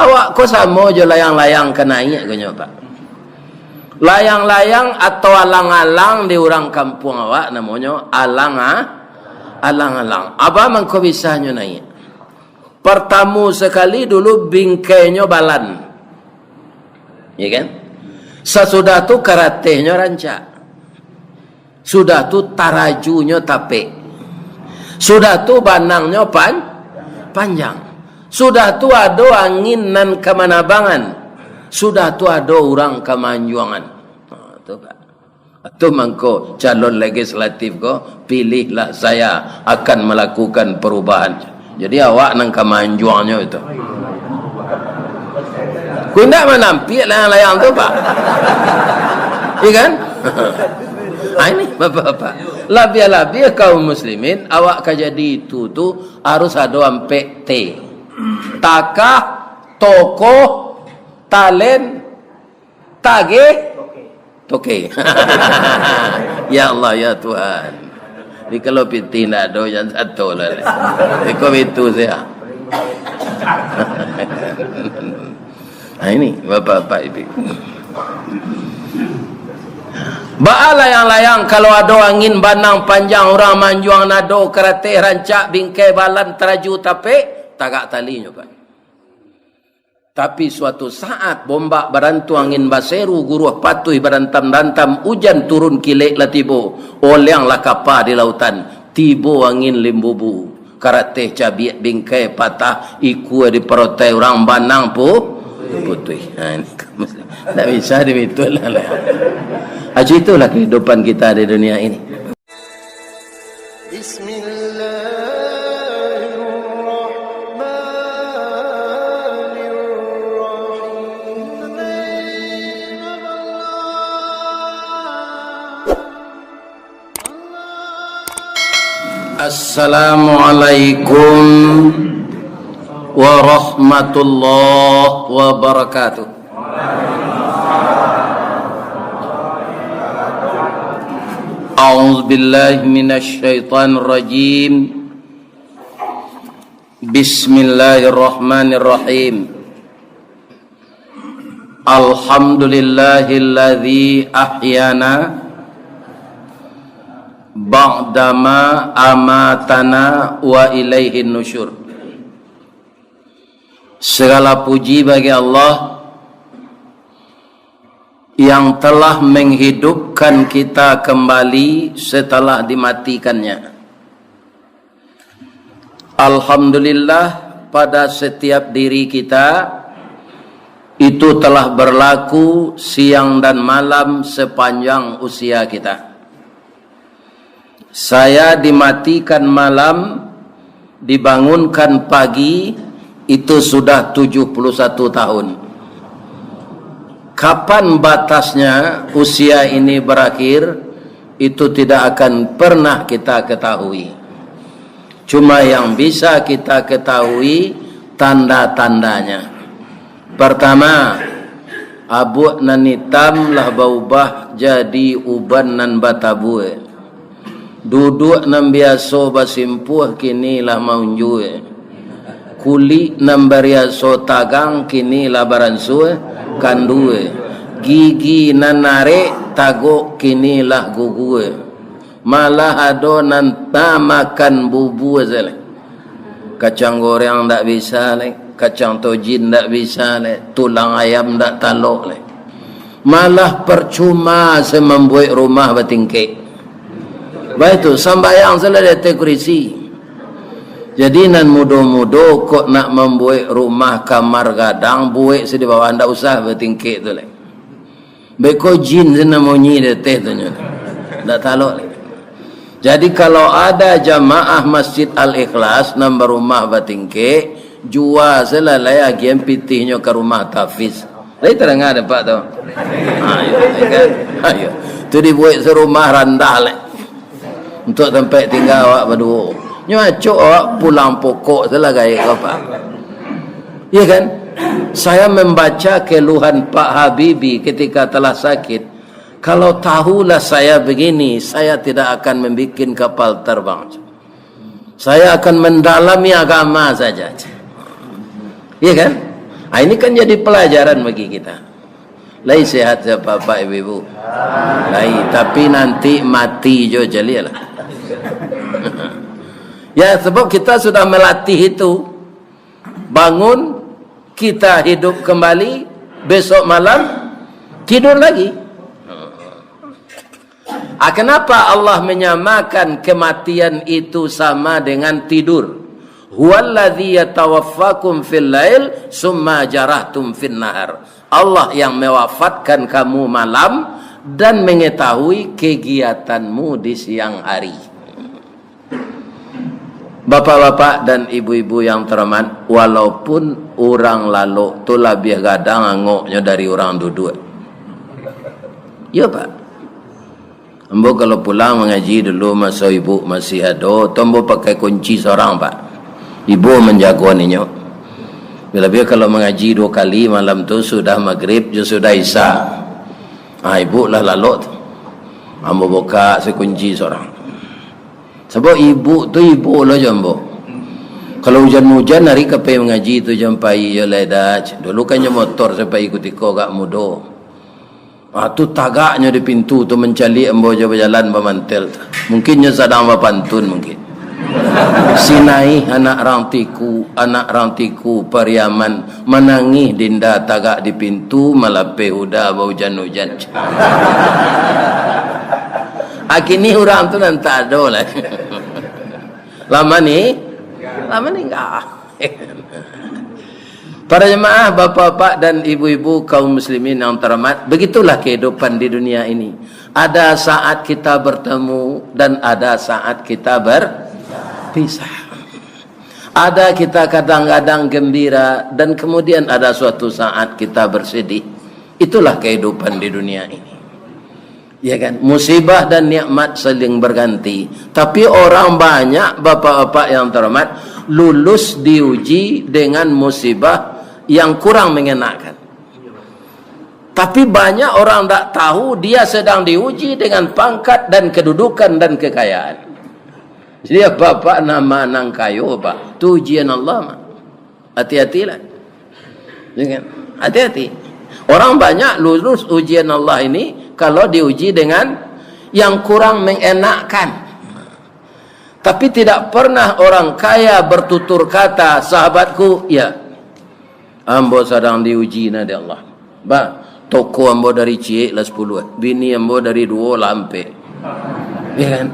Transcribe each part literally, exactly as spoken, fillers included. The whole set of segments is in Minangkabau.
Awak ko samo jo layang-layang ka naiak ko nyo, Pak. Layang-layang atau alang-alang di urang kampuang awak namonyo alang a-, alang-alang. Apo mangko bisanyo naiak? Partamo sakali dulu bingkainyo balan. Ya kan? Sasudah tu karatehnyo rancak. Sudah tu tarajunyo tapek. Sudah tu banangnyo pan-, panjang. Sudah tu ado angin nan ka manabangan. Sudah tu ado urang ka maanjuangan. Ha, tu, Pak. Tu mangko calon legislatif ko, pilihlah saya akan melakukan perubahan. Jadi awak nan ka maanjuangnyo itu. Ku indak manampiak layang-layang tu, Pak. Iya kan? Ah, ini, Bapak-bapak. Labiah-labiah kaum muslimin, awak ka jadi itu tu harus ado ampek T. Takah, tokoh, talen, tagih, toke. Ya Allah, ya Tuhan. Jadi kalau pitih ndak ado, jan sato lah. Iko itu sajo. Nah, ini, Bapak-bapak, Ibu. Baa layang-layang, kalau ado angin banang panjang, urang maanjuang nado, karateh rancak, bingkai balan, taraju tapek, tagak talinyo, Pak. Tapi suatu saat, bombak barantu, angin baseru, guruah patuih barantam-rantam, ujan turun kilek lah tibo, oleang lah kapa di lautan, tibo angin limbubu, karateh cabiak, bingkai patah, ikua diparotai urang, banang pu-, putuih. Ha, ini ndak bisa dibitu lah, lah. Aji, itulah kehidupan kita di dunia ini. Bismillahirrahmanirrahim. Assalamualaikum warahmatullahi wabarakatuh. A'udzubillahi minasyaitonirrajim. Bismillahirrahmanirrahim. Alhamdulillahilladzi ahyana ba'dama amatana wa ilaihin nusyur. Segala puji bagi Allah yang telah menghidupkan kita kembali setelah dimatikannya. Alhamdulillah, pada setiap diri kita itu telah berlaku siang dan malam sepanjang usia kita. Saya dimatikan malam, dibangunkan pagi, itu sudah tujuh puluh satu tahun. Kapan batasnya usia ini berakhir, itu tidak akan pernah kita ketahui. Cuma yang bisa kita ketahui tanda-tandanya. Pertama, abuak nan itam lah baubah jadi uban nan batabua. Duduak nan biaso basimpuah kini lah maunjua. Kulik nan bariaso tagang kini lah baransua kandua. Gigi nan arek tagok kini lah gugua. Malah ado nan namakan bubua se lai. Kacang goreng ndak bisa lai, kacang tojin ndak bisa lai, tulang ayam ndak talok lai. Malah percuma se mambuek rumah batingkek. Baitu, sambayang se lah di ateh kurisi. Jadi, nan mudo-mudo kok nak mambuek rumah kamar gadang, buek se di bawah, ndak usah batingkek tu lai. Beko jin se nan munyi di ateh tu nyo. Ndak talok lai. Jadi, kalau ada jamaah Masjid Al-Ikhlas nan barumah batingkek, jua se lah lai agian pitihnyo ka rumah tahfiz. Lai tadanga dek Apak tu? Ha, iyo, iyo kan? Ha, iyo. Tu dibuek se rumah randah lai. Untuak tampek tingga awak baduo. Nyo acok awak pulang pokok se lah gaek ka Apak. Iya kan? Saya membaca keluhan Pak Habibie ketika telah sakit. Kalau tahulah saya begini, saya tidak akan membuat kapal terbang. Saya akan mendalami agama saja. Iya kan? Ah, ini kan jadi pelajaran bagi kita. Lai sehat se bapak-bapak, ibu-ibu? Lai, tapi nanti mati jo caliaklah. Ya, sebab kita sudah melatih itu. Bangun, kita hidup kembali, besok malam tidur lagi. Ah, kenapa Allah menyamakan kematian itu sama dengan tidur? "Huwallazi yatawaffakum fil lail, summa jarahtum fin nahar." Allah yang mewafatkan kamu malam dan mengetahui kegiatanmu di siang hari. Bapak-bapak dan ibu-ibu yang terhormat, walaupun urang lalok tu labiah gadang angoknyo dari urang duduak. Iyo, Pak. Ambo kalau pulang mangaji dulu, maso ibu masih ado, tu ambo pakai kunci sorang, Pak. Ibu manjago ninyo. Labiah kalau mangaji duo kali malam tu, sudah magrib jo sudah isya. Ah, ibu lah lalok tu. Ambo buka se kunci sorang. Sabab ibu tu ibu lo jo ambo. Kalau ujan-ujan, ari ka pai mangaji tu jo pai yo lai dah. Dulu kan jo motor se pai kutiko agak mudo. Ah, tu tagaknyo di pintu tu mancaliak ambo jo bajalan bamantel tu. Mungkin nyo sadang bapantun mungkin. Sinaih anak rang Tiku, anak rang Tiku Pariaman, manangih dinda tagak di pintu, malapeh uda baujan-ujan. Akini urang tu nan tak ado lai. Lah mani-, lah maningga. Para jemaah, bapak-bapak dan ibu-ibu kaum muslimin yang terhormat, begitulah kehidupan di dunia ini. Ada saat kita bertemu dan ada saat kita berpisah. Ada kita kadang-kadang gembira dan kemudian ada suatu saat kita bersedih. Itulah kehidupan di dunia ini. Ya kan? Musibah dan nikmat saling berganti. Tapi orang banyak, bapak-bapak yang terhormat, lulus diuji dengan musibah yang kurang mengenakan. Tapi banyak orang tak tahu, dia sedang diuji dengan pangkat dan kedudukan dan kekayaan. Jadi, bapak nama nan kayo, Pak, tu ujian Allah, Mak. Hati-hatilah. Ya kan? Hati-hati. Orang banyak lulus ujian Allah ini kalau diuji dengan yang kurang mengenakkan. Tapi tidak pernah orang kaya bertutur kata, "Sahabatku, ya, ambo sadang diuji nah dek Allah. Bah, toko ambo dari ciek lah sapuluah, bini ambo dari duo lah ampek." Ya kan?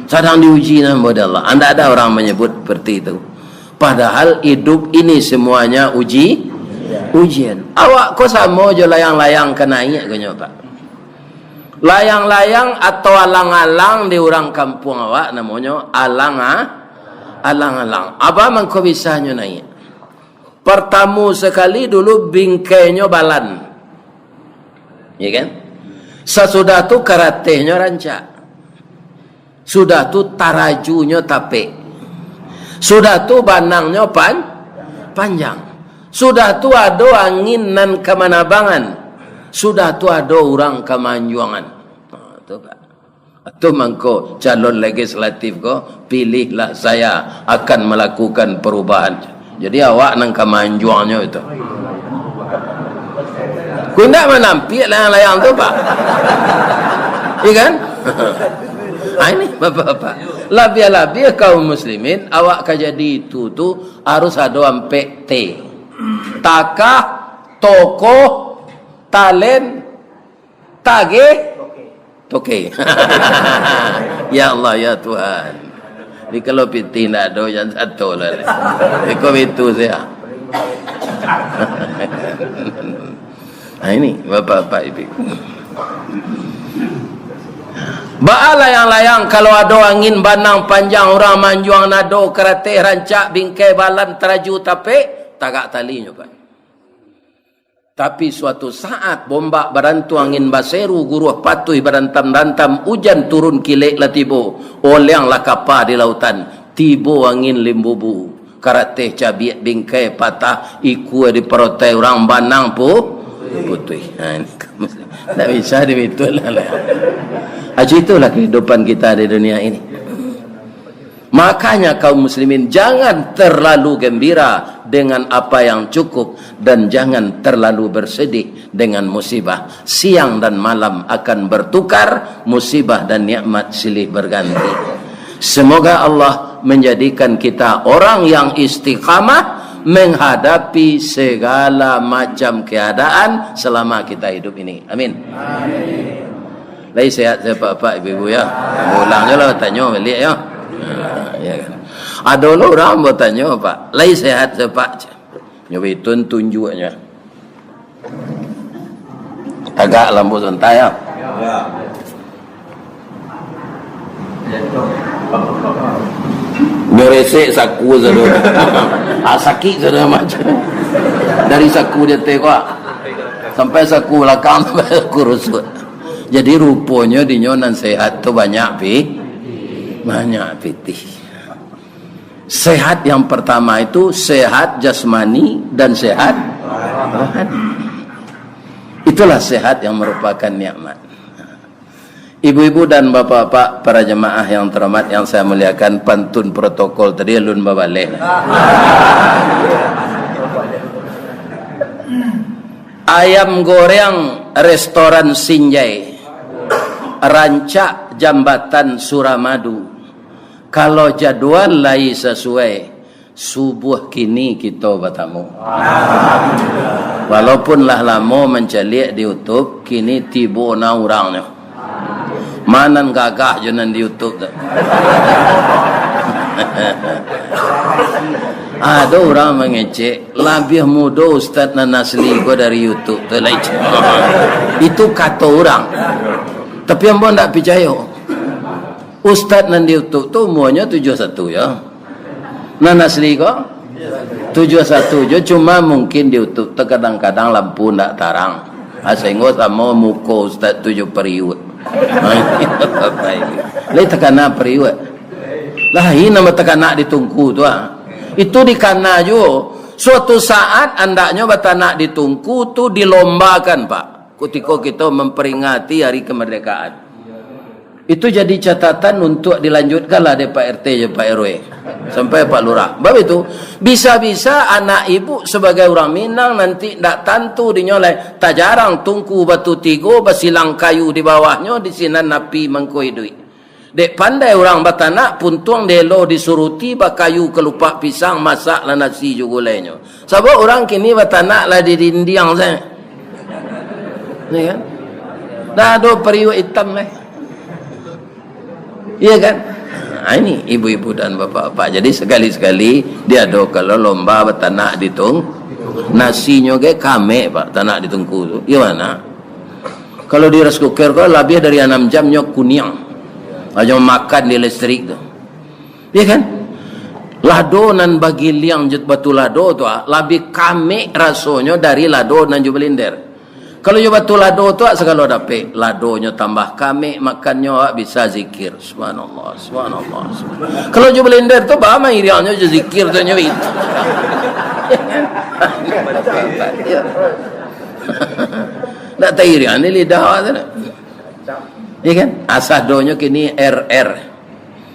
Sadang diuji nah ambo dek Allah. Ndak ada orang menyebut seperti itu. Padahal hidup ini semuanya uji, ujian. Awak ko samo jo layang-layang ka naiak ko nyo, Pak. Layang-layang atau alang-alang di urang kampuang awak namonyo alang, ah, alang-alang. Apo mangko bisanyo naiak? Partamo sakali dulu bingkainyo balan. Ya kan? Sasudah tu karatehnyo rancak. Sudah tu tarajunyo tapek. Sudah tu banangnyo pan-, panjang. Sudah tu ado angin nan ka manabangan. Sudah tu ado urang ka maanjuangan. Ha, tu, Pak. Tu mangko calon legislatif ko, "Pilihlah saya, akan melakukan perubahan." Jadi awak nan ka maanjuangnyo itu. Ku indak manampiak layang-layang tu, Pak. Iya kan? Ah, ini, Bapak-bapak. Labiah-labiah kaum muslimin, awak ka jadi itu tu harus ado ampek T. Takah, tokoh, talen, tagih, toke. Ya Allah, ya Tuhan. Jadi kalau pitih ndak ado, jan sato lah. Iko bitu sajo. Nah, ini, Bapak-bapak, Ibu. Baa layang-layang, kalau ado angin banang panjang, urang maanjuang nado, karateh rancak, bingkai balan, taraju tapek, tagak talinyo, Pak. Tapi suatu saat, bombak barantu, angin baseru, guruah patuih barantam-rantam, ujan turun kilek lah tibo, oleang lah kapa di lautan, tibo angin limbubu, karateh cabiak, bingkai patah, ikua diparotai urang, banang pu-, putuih. Ha, ini ndak bisa dibitu lah, lah. Aji, itulah kehidupan kita di dunia ini. Makanya, kaum muslimin, jangan terlalu gembira dengan apa yang cukup dan jangan terlalu bersedih dengan musibah. Siang dan malam akan bertukar, musibah dan nikmat silih berganti. Semoga Allah menjadikan kita orang yang istiqamah menghadapi segala macam keadaan selama kita hidup ini. Amin. Lai sehat se apak-apak, ibu-ibu, yo? Ulang se lah, tanyo baliak, yo. Ha, yo kan? Ado lo urang batanyo, Pak, "Lai sehat se, Pak?" Nyo baitu tunjuaknyo. Tagak lampu santai, yo. Nyo resek saku sudah. Ah, sakik sudah macam. Dari saku di ateh ko, sampai saku balakang, sampai saku rusuk. Jadi, ruponyo dinyo nan sehat tu banyak pi-, banyak pitih. Sehat yang pertama itu sehat jasmani dan sehat rohani. Itulah sehat yang merupakan nikmat. Ibu-ibu dan bapak-bapak, para jemaah yang terhormat, yang saya muliakan, pantun protokol tadi alun babaleh. Ayam goreng restoran Sinjai, rancak jambatan Suramadu. Kalau jadwal lai sasuai, subuah kini kito batamu. Walaupun lah lamo mancaliak di YouTube, kini tibo na urangnyo. Ma nan gagah jo nan di YouTube tu. Ado urang mangecek, "Labiah mudo ustaz nan asli ko dari YouTube tu lai." Itu kato urang. Tapi ambo ndak picayo. Ustaz nan di YouTube tu umuanyo tujuah satu jo. Nan asli ko? Tujuah satu jo, cuma mungkin di YouTube tu kadang-kadang lampu ndak tarang. Ah, sahinggo samo muko ustaz tu jo periuk. Lai takana periuk. Lain nan takana di tungku tu, ah. Itu dikana juo. Suatu saat andaknyo batanak di tungku tu dilombakan, Pak. Kutiko kito memperingati hari kemerdekaan. Itu jadi catatan untuk dilanjutkanlah dek Pak R T jo Pak R W. Sampai Pak Lurah. Bab itu, bisa-bisa anak ibu sebagai urang Minang nanti ndak tantu dinyo lai. Tajarang tungku batu tigo, basilang kayu di bawahnyo, di sinan api mangko iduik. Dek pandai urang batanak, puntuang dielo disuruti, bakayu kalupak pisang, masaklah nasi jo gulainyo. Sabab urang kini batanak lah di dindiang sajo. Iyo kan? Ndak ado periuk itam lai. Iyo kan? Nah, ini ibu-ibu dan bapak-bapak. Jadi, sakali-sakali diadokan lo lomba batanak di tung-, nasinyo ge kamek, Pak, tanak di tungku tu. Iyo mah. Kalau di rice cooker ko, labiah dari anam jam nyo kuniang. Hanyo makan di listrik tu. Iyo kan? Lado nan bagiliang jo batu lado tu, ah, labiah kamek rasonyo dari lado nan jo blender. Kalau jo batu lado tu, ah, sagalo dapek. Ladonyo tambah kamek, makannyo awak bisa zikir. Subhanallah, subhanallah, subhanallah. Kalau jo blender tu, bah mairiangnyo jo zikir tu nyo itu. Ndak tairiang ni lidah awak tu, ndak? Iyo kan? Asa donyo kini R R.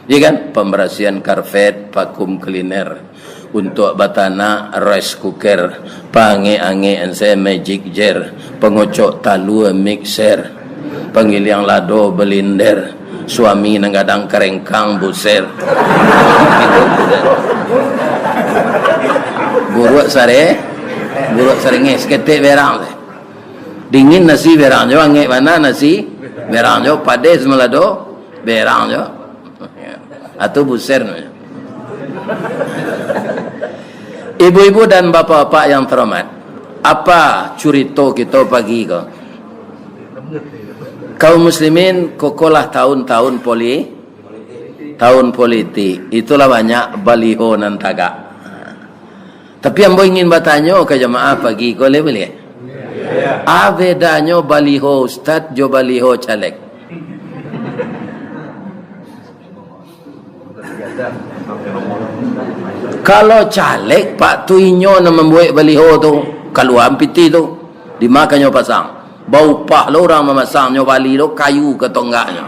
Iyo kan? Pembersihan karpet, vacuum cleaner. Untuak batanak, rice cooker. Pangek-angek ensai, magic jar. Pangocok talua, mixer. Panggiliang lado, blender. Suami nan gadang karengkang, buser. Guruak sare, guruak sarengeh, saketek berang. Dingin nasi berang jo, angek bana nasi berang jo, padeh samalado berang jo. Atau buser namonyo. Ibu-ibu dan bapak-bapak yang terhormat, apa curito kito pagi ko? Kaum muslimin, kokolah tahun-tahun poli-, tahun politik. Itulah banyak baliho nan tagak. Tapi ambo ingin batanyo ka jamaah pagi ko, lai buliah? A bedanyo baliho ustad jo baliho caleg? Kalau caleg, Pak, tu inyo nan mambuek baliho tu, kaluaan pitih tu, di ma ka nyo pasang? Baupah lo urang mamasang, nyo bali lo kayu ka tonggaknyo.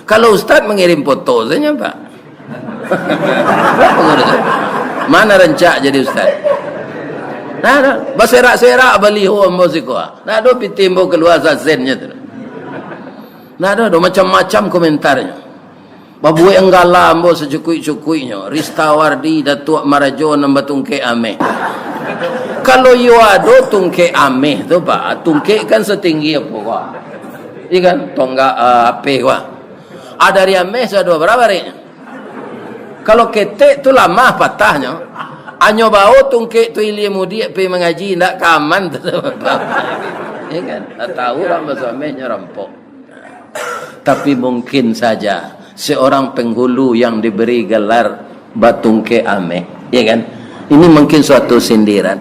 Kalau ustad mangirim foto sajo, Pak. Mana rancak jadi ustaz? Nah, nah. Baserak-serak baliho ambo siko. Nah, ado pitih ambo kalua sasennyo tu. Nah, ado, ado macam-macam komentarnyo. Babuek anggala ambo sacukuik-cukuiknyo, Ristawardi, Datuak Marajo nan batungkek ameh. Kalau iyo ado tungkek ameh tu, Pak, tungkek kan satinggi apo, Pak? Iya kan? Tonggak, ah, apeh, Pak. Ah, dari ameh sudah barapa bariknyo? Kalau ketek tu lamah patahnyo. Anyo bao tungkek tu ilia mudiak pai mangaji, indak ka aman tu. Iya kan? Tak tahu urang baso amehnyo rampok. Tapi mungkin saja seorang penghulu yang diberi gelar batungkek ameh, ya kan? Ini mungkin suatu sindiran.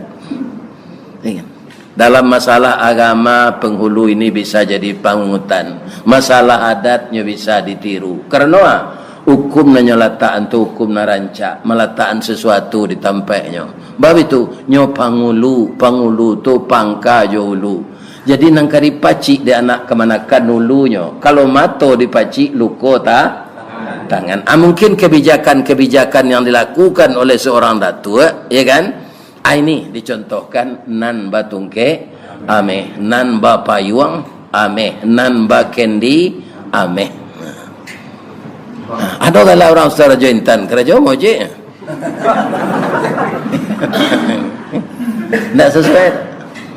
Ya kan? Dalam masalah agama, penghulu ini bisa jadi panutan. Masalah adatnyo bisa ditiru. Karena hukum nan nyo latakan tu hukum nan rancak, malatakan sesuatu di tampeknyo. Bab itu, nyo pangulu, pangulu tu pangka jo ulu. Jadi, nan ka dipacik dek anak kamanakan ulunyo, kalau mato dipacik, luko ta-, tangan. Ah, mungkin kebijakan-kebijakan yang dilakukan oleh seorang datuk, ya kan? Ah, ini dicontohkan, nan batungkek ameh, nan bapayuang ameh, nan bakendi ameh. Ado galak urang Sukoharjo Intan, karajo mojek. Ndak sesuai.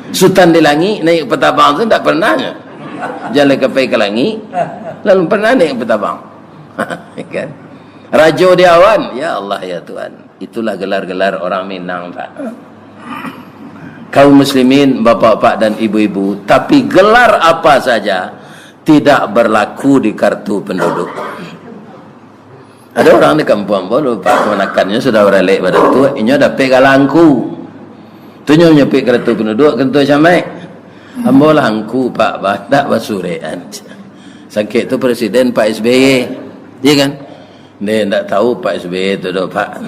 Sutan di langik naik patabang tu ndak pernah nyo. Jalan ka pai ka langik, lalu pernah naik patabang. Kan? Rajo di awan, ya Allah, ya Tuhan. Itulah gelar-gelar orang Minang, Pak. Kaum muslimin, bapak-bapak dan ibu-ibu, tapi gelar apa saja tidak berlaku di kartu penduduk. Ada orang di kampuang ambo, Pak, kamanakannyo sudah baralek badatuk, inyo dapek galangku. Tu nyo nyapik kartu penduduk, kento samaik. Ambo lah angku, Pak, bah, tak basurekan. Sangkek tu presiden Pak S B Y, iya kan? Nde, ndak tahu Pak S B Y tu doh, Pak.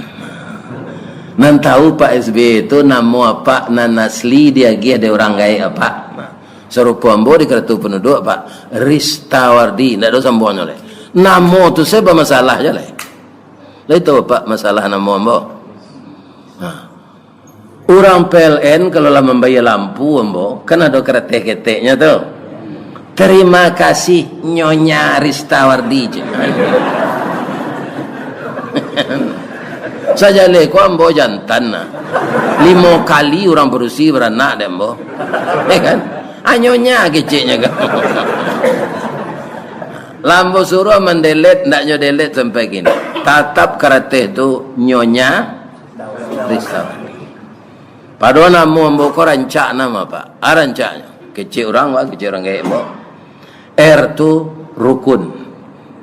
Nan tahu Pak S B Y tu namo apak nan asli diagiah dek urang gaek apak. Nah, sarupo ambo di kartu penduduk, Pak, Ristawardi, ndak ado sambuangnyo lai. Namo tu sajo bamasalah jo lai. Lai tahu apak masalah namo ambo? Nah. Urang P L N kalau lah mambayia lampu ambo, kan ado karateh keteknyo tu. "Terima kasih, Nyonya Ristawardi," cek. Sajaleh ko ambo jantan nah. Limo kali urang padusi baranak dek ambo. Ya kan? Ah, Nyonya keceknyo kan. Lah ambo suruah mandelet, ndak nyo delet sampai kini. Tatap karateh tu Nyonya Ristawardi. Padahal namo ambo ko rancak namo, Pak. Ah, rancaknyo. Kecek urang, Pak, kecek urang gaek ambo. R tu rukun.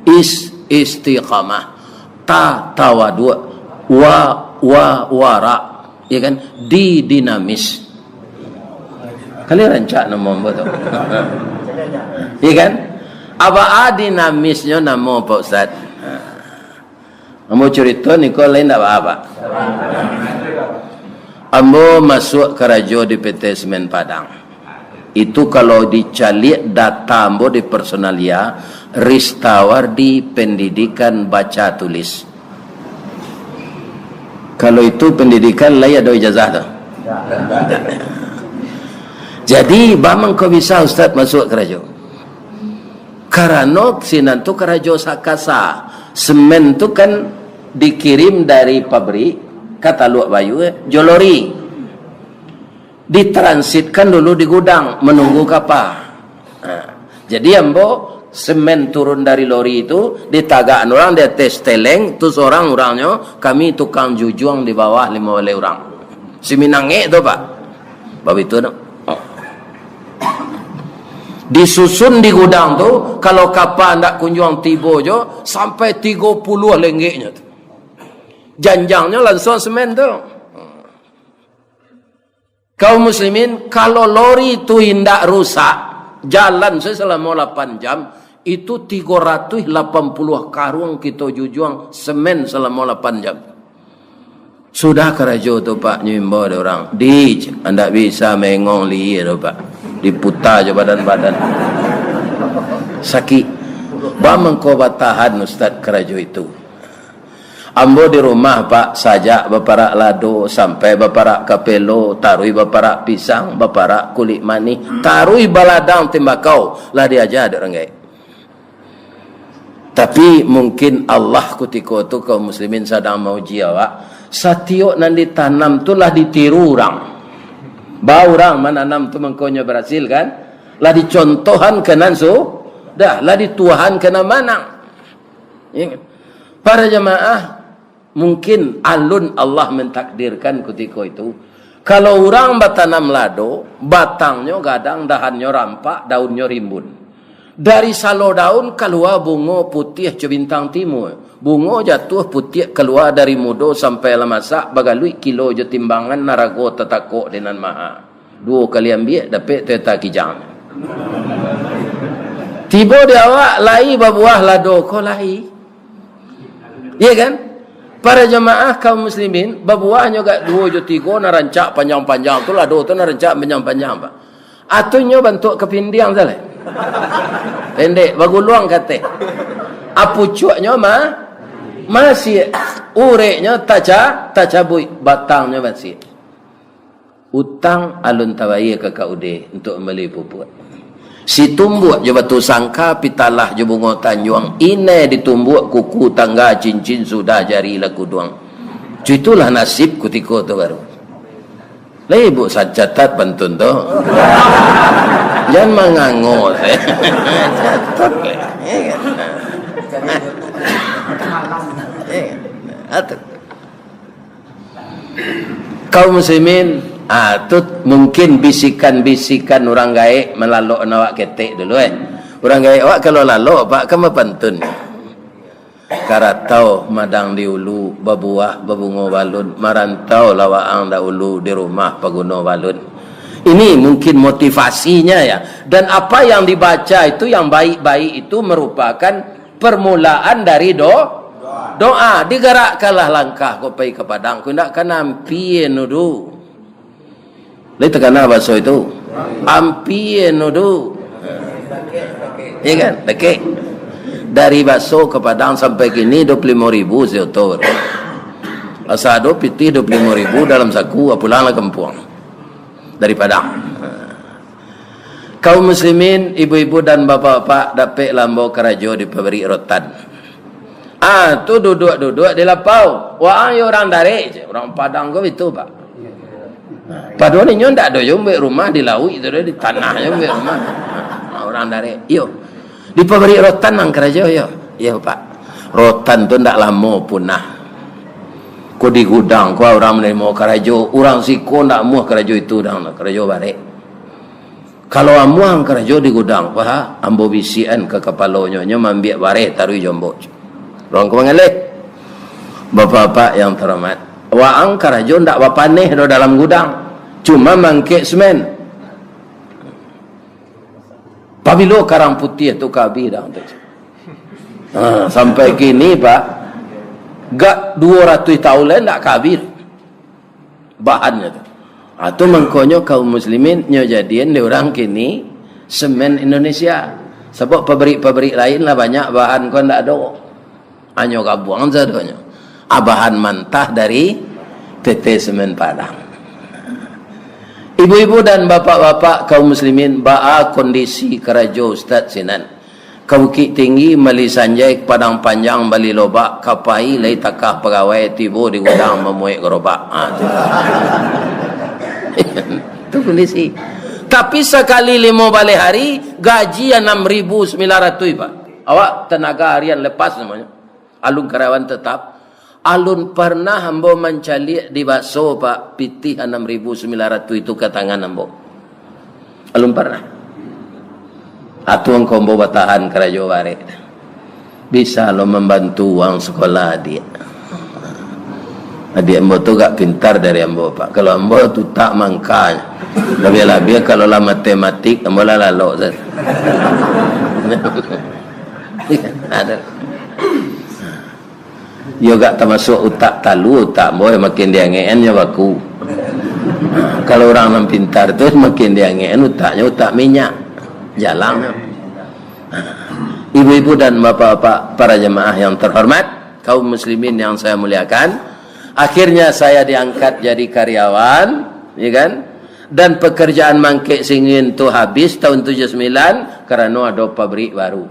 Is, istiqamah. Ta, tawaduk. Wa, wa, wara. Ya kan? Di, dinamis. Kali rancak namo ambo tu. Ya kan? Apa a dinamisnyo namo, Pak Ustaz? Ambo curito niko lain ndak baa, Pak. Ambo masuak karajo di P T Semen Padang. Itu kalau dicaliak data ambo di personalia, Ristawardi pendidikan baca tulis. Kalau itu pendidikan lai ado ijazah tu. Jadi, baa mangko bisa Ustaz masuak karajo? Karano sinan tu karajo sakasa. Semen tu kan dikirim dari pabrik ka Taluak Bayu, eh, jo lori. Ditransitkan dulu di gudang, manunggu kapa. Nah, jadi ambo semen turun dari lori tu, ditagakan urang di ateh steleng, tu sorang urangnyo, kami tukang jujuang di bawah limo baleh urang. Si Minangek tu, Pak. Bab itu tu. Disusun di gudang tu, kalau kapa ndak kunjuang tibo jo, sampai tigo puluah lenggeknyo tu. Janjangnyo lansuang semen tu. Kaum muslimin, kalau lori tu indak rusak, jalan sajo salamo lapan jam, itu tigo ratuih lapan puluah karuang kito jujuang semen salamo lapan jam. Sudah karajo tu, Pak, nyo imbau dek urang, "Di, ndak bisa mengong lihia tu, Pak. Diputa jo badan-badan. Sakik." Baa mangko batahan, Ustaz, karajo itu? Ambo di rumah, Pak, sajak baparak lado, sampai baparak kapelo, taruih baparak pisang, baparak kulik manih, taruih baladang timbakau, lah diaja dek urang gaek. Tapi, mungkin Allah kutiko tu, kaum muslimin, sadang mauji awak. Satiok nan ditanam tu lah ditiru urang. Ba urang mananam tu mangkonyo barasil, kan? Lah dicontohan ka nan su-, dah, lah dituahan ka nan manang. Ya, kan? Para jamaah, mungkin alun Allah mentakdirkan kutiko itu. Kalau urang batanam lado, batangnyo gadang, dahannyo rampak, daunnyo rimbun. Dari salo daun kalua bungo putiah co bintang timua. Bungo jatuah putiak kalua dari mudo sampai lah masak, bagaluik kilo jo timbangan, narago tatakok di nan maha. Duo kali ambiak, dapek Toyota Kijang. Tibo di awak, lai babuah lado ko lai. Iya kan? Para jamaah kaum muslimin, babuahnyo agak duo jo tigo, nan rancak panjang-panjang tu, lado tu nan rancak panjang-panjang, Pak. Atunyo bantuak kapindiang salah. Pendek, baguluang kateh. Apucuaknyo ma-, masih. Ureknyo taca-, tacabuik, batangnyo masih. Utang alun tabayia ka Kak Ude untuak mambali pupuak. Situmbuak jo batu sangka, pitalah jo bungo tanjuang, inai ditumbuak kuku tangga, cincin sudah jari lah kuduang. Cuitulah nasib kutiko tu baru. Lai ibuk sa-, catat pantun tu. Jan mangango. Catat. Atur. Kaum muslimin, ah, tu mungkin bisikan-bisikan urang gaek malalok awak ketek dulu, eh. Urang gaek awak kalau lalok, Pak, kan bapantun. Karatau madang di ulu, babuah babungo balun, marantau lah waang dahulu, di rumah paguno balun. Ini mungkin motivasinya, ya. Dan apa yang dibaca itu, yang baik-baik itu merupakan permulaan dari do-, doa. Digarakkanlah langkah ko pai ka Padang, ko indak ka ampia nu doh. Lai takana baso itu? Ampia nu doh. Ya kan? Dakek. Dari Baso ka Padang sampai kini dua puluh limo ribu seoto. Asa ado pitih dua puluh limo ribu dalam saku, ah, pulanglah kampuang. Dari Padang. Kaum muslimin, ibu-ibu dan bapak-bapak, dapek lah ambo karajo di pabrik rotan. Ah, tu duduak-duduak di lapau. Waang yo urang darek, cek urang Padang ko bitu, Pak. Padahal inyo ndak ado yo buek rumah di lauik tu, di tanah yo buek rumah. Ah, urang darek. Iyo. Di pabrik rotan ang karajo, yo. Iyo, Pak. Rotan tu ndak lamo punah. Ko di gudang, ko urang manarimo karajo, urang siko ndak amuah karajo itu dang, karajo barek. Kalau amuah ang karajo di gudang, paha, ambo bisiakan ka kapalonyo, nyo maambiak bareh taruih jo ambo. Urang ko mangaleh. Bapak-bapak yang terhormat, waang karajo ndak bapaneh doh dalam gudang, cuma mangkek semen. Pabilo karang putiah tu ka abih dah, ha, sampai kini, Pak, gak duo ratuih taun lai ndak ka abih. Bahannyo tu. Ha, tu mangkonyo kaum muslimin nyo jadian dek urang kini semen Indonesia. Sabab pabrik-pabrik lain lah banyak bahan ko ndak ado. Hanyo gabuang sadonyo. Ha, bahan mantah dari P T Semen Padang. Ibu-ibu dan bapak-bapak kaum muslimin, baa kondisi karajo Ustaz sinan? Ka Bukik Tinggi, mali sanjai, ka Padang Panjang, bali lobak, ka pai lai takah pagawai, tibo di gudang mamuek garobak. Ha, tu. Tu kondisi. Tapi sakali limo baleh hari, gaji anam ribu sambilan ratuih, Pak. Awak tenaga harian lepas namonyo. Alun karyawan tetap. Alun parnah ambo mancaliak di Baso, Pak, pitih anam ribu sambilan ratuih itu ka tangan ambo. Alun parnah. Atuang ko ambo batahan karajo barek. Bisa lo mambantu uang sakolah adiak. Adiak ambo tu agak pintar dari ambo, Pak. Kalau ambo tu utak mangka. Labiah-labiah kalau lah matematik, ambo lah lalok sajo. Ada. Yo agak tamasuak utak talua, utak ambo, yo makin diangekan yo baku. Kalau urang nan pintar tu, makin diangekan utaknyo, utak minyak. Jalang. Ibu-ibu dan bapak-bapak, para jamaah yang terhormat, Kaum muslimin yang saya muliakan, akhirnya saya diangkat jadi karyawan, ya kan? Dan pekerjaan mangkek singin tu habis tahun tujuh sembilan, karano ado pabrik baru.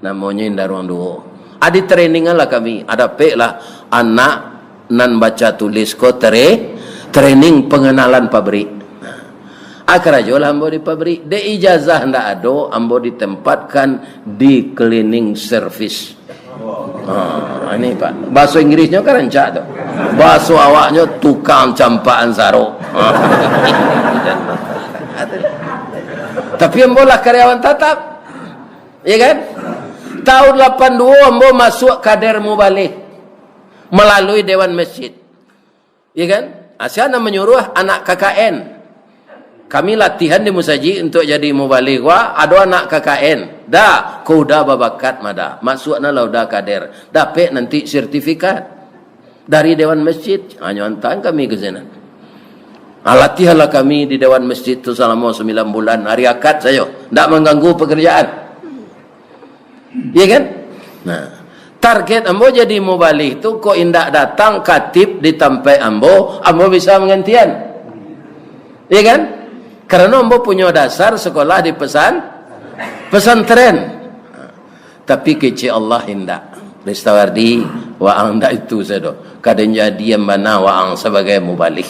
Namonyo Indaruang Duo. Adi training lah kami, adapek lah anak nan baca tulis ko tre-, training pengenalan pabrik. Ah, karajo lah ambo di pabrik. Dek ijazah ndak ado, ambo ditempatkan di cleaning service. Ah, ini, Pak. Bahasa Inggrisnya kan rancak tu. Bahasa awaknya tukang campakan sarok. Ah. Tapi ambo lah karyawan tatap. Ya kan? Tahun lapan dua ambo masuk kader mubalih melalui Dewan Masjid. Ya kan? Asa nan manyuruah anak K K N. Kami latihan di musajik untuk jadi mubalih. Wah, ado anak K K N. Dah, ko udah babakat mah dah. Masuk nah lah udah kader. Dapek nanti sertifikat dari Dewan Masjid. Hanyo antaan kami ke sinan. Ah, latihanlah kami di Dewan Masjid tu salamo sambilan bulan. Hari Akad sajo. Ndak mangganggu pekerjaan. Iya kan? Nah, target ambo jadi mubalih tu, kok indak datang katib di tampek ambo, ambo bisa manggantian. Iya kan? Karano ambo punyo dasar sekolah di pesan-, pesantren. Tapi kecek Allah indak. Ristawardi, waang ndak itu sajo. Kada jadian bana waang sabagai mubalih.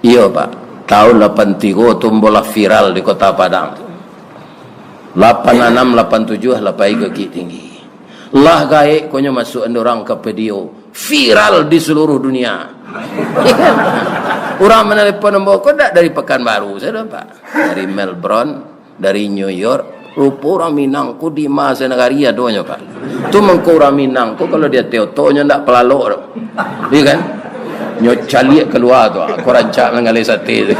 Iyo, Pak. Tahun lapan tigo tu ambo lah viral di Kota Padang. Lapan anam, lapan tujuah lah pai ka Bukittinggi. Lah gaek ko nyo masuak urang ka video. Viral di seluruh dunia. Urang manalepon ambo ko ndak dari Pekanbaru sajo, Pak. Dari Melbourne, dari New York, rupo urang Minang ko di ma sanagari adonyo, Pak. Tu mangko urang Minang ko kalau di ateh otonyo ndak palalok tu. Iya kan? Nyo caliak kalua tu, ah, ko rancak manggaleh sate tu.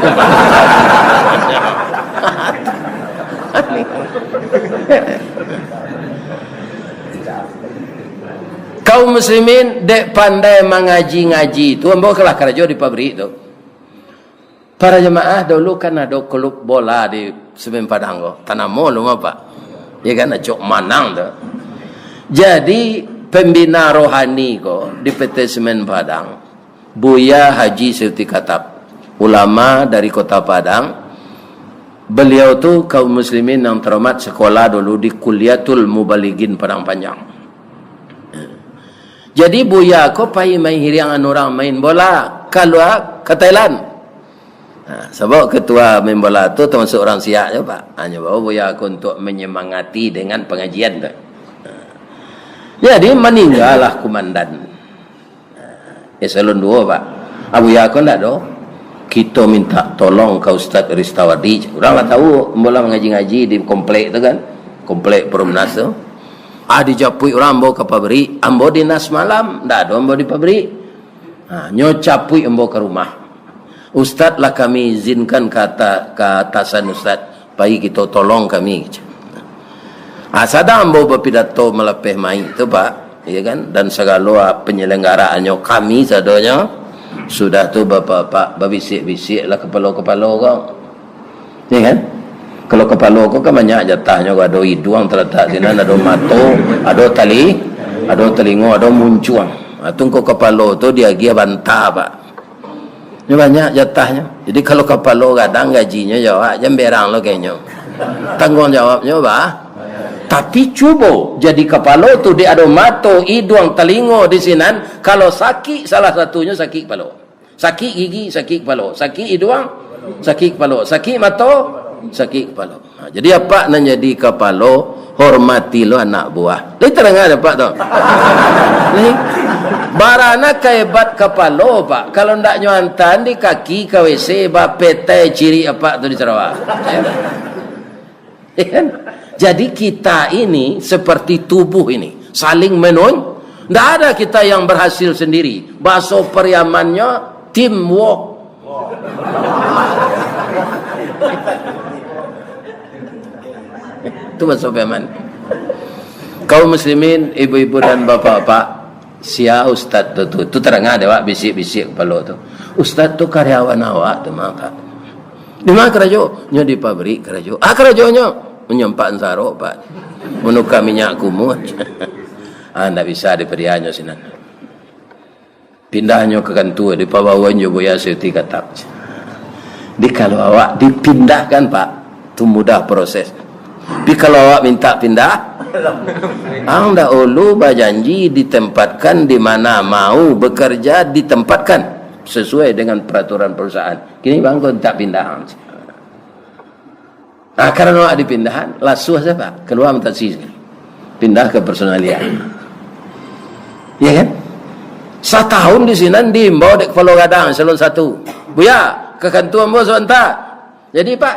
Kaum muslimin, dek pandai mangaji-ngaji tu, ambo kalah karajo di pabrik tu. Para jamaah, dulu kan ado klub bola di Semen Padang ko. Tanamo lu, Pak. Ya kan, acok manang tu. Jadi, pembina rohani ko di P T Semen Padang, Buya Haji Seuti Katab, ulama dari Kota Padang. Beliau tu kaum muslimin yang terhormat, sekolah dulu di Kulliyatul Mubalighin Padang Panjang. Jadi, Buya ko pai main hiriangan urang main bola, kalua ka Thailand. Nah, sabab ketua main bola tu termasuk urang Siak je, Pak. Hanyo bawa Buya ko untuk menyemangati dengan pengajian tu. Nah. Jadi, maninggalah kumandan. Nah, eselon duo, Pak. Abuya ko ndak do. Kito minta tolong ka Ustaz Ristawardi. Urang lah tahu, ambo lah mangaji-ngaji di komplek tu kan. Komplek Perumnas tu. Ah, dijapuik urang ambo ka pabrik, ambo dinas malam, ndak ado ambo di pabrik. Ha, nyo capuik ambo ka rumah. "Ustaz, lah kami izinkan ka ata-, ka atasan Ustaz, pai kito tolong kami." Ah, sadang ambo bapidato malapeh maik tu, Pak, ya kan, dan sagalo, ah, penyelenggaraannyo kami sadonyo, sudah tu bapak-bapak babisiak-bisiak lah kapalo-kapalo ko. Ya kan? Kalau kapalo ko kan banyak jatahnyo, ado iduang talatak sinan, ado mato, ado tali-, ado talingo, ado muncuang. Ha, tu ko kapalo tu diagiah banta, Pak. Nyo banyak jatahnyo. Jadi kalau kapalo gadang gajinyo jawab, jan berang lo kainyo. Tangguang jawabnyo, bah. Tapi cubo jadi kapalo tu, dek ado mato, iduang, talingo di sinan, kalau sakik salah satunyo, sakik kapalo. Sakik gigi, sakik kapalo. Sakik iduang, sakik kapalo. Sakik mato, sakik kapalo. Ha, jadi apak nan jadi kapalo, hormati lo anak buah. Lai tadanga dek apak tu? Ni, barana ka hebat kapalo, Pak. Kalau ndak nyo antaan di kaki ka W C, bapetai cirik apak tu di Sarawak. Ya kan? Jadi kita ini seperti tubuh ini, saling menun-, ndak ada kita yang berhasil sendiri. Bahaso Pariamannyo, teamwork. Itu bahaso Pariaman. Kaum muslimin, ibu-ibu dan bapak-bapak, sia ustaz tu, tu, tu tadanga dek awak bisik-bisik kapalo tu. Ustaz tu karyawan awak tu, maka. Di ma karajo? Nyo di pabrik karajo. Ah, karajonyo? Manyampak sarok, Pak. Manuka minyak kumuah. Ah, ndak bisa dipadianyo sinan. Pindahnyo ka kantua, dipabawoan jo Buya Sayuti Katap. Jadi, kalau awak dipindahkan, Pak, tu mudah proses. Tapi kalau awak minta pindah, ang dahulu bajanji ditempatkan di mana mau bekerja, ditempatkan sesuai dengan peraturan perusahaan. Kini bang, kau minta pindah. Nah, karano awak dipindahan, lasuah sajo, Pak. Kalua mutasi. Pindah ka personalia. Iya kan? Satahun di sinan diimbau dek kapalo gadang eselon satu. "Buya, ka kantua ambo sabanta." Jadi, Pak,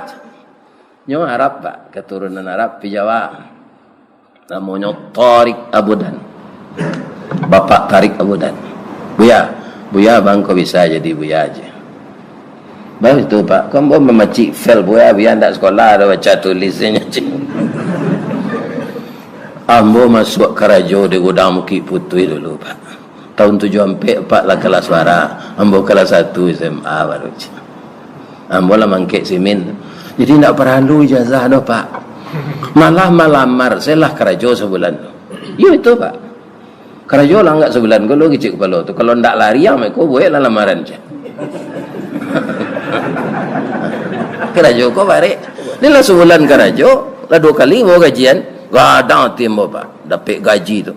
nyo Arab, Pak, katurunan Arab, pi Jawa. Namonyo Tarik Abudan. Bapak Tarik Abudan. "Buya, Buya, bang, kau bisa jadi Buya aja." "Baik tu, Pak. Kau ambo mamacik fail Buya, Buya ndak sekolah, ada baca tulisnya." Ambo masuak karajo di Gudang Bukik Putuih dulu, Pak. Tahun tujuah ampek, Pak, lah kalas bara. Ambo kalas satu S M A baru. Ambo lah mangkek simin. Jadi, ndak paralu ijazah doh, Pak. Malah malamar, sajolah karajo sabulan tu. Iyo, itu, Pak. Karajo lah agak sabulan ko lo kecek kapalo tu. Kalau ndak lari ang mako, bueklah lamaran, cek. Karajo ko barek. Ni lah sabulan karajo, lah duo kali mau gajian. Gadang ati ambo, Pak. Dapek gaji tu.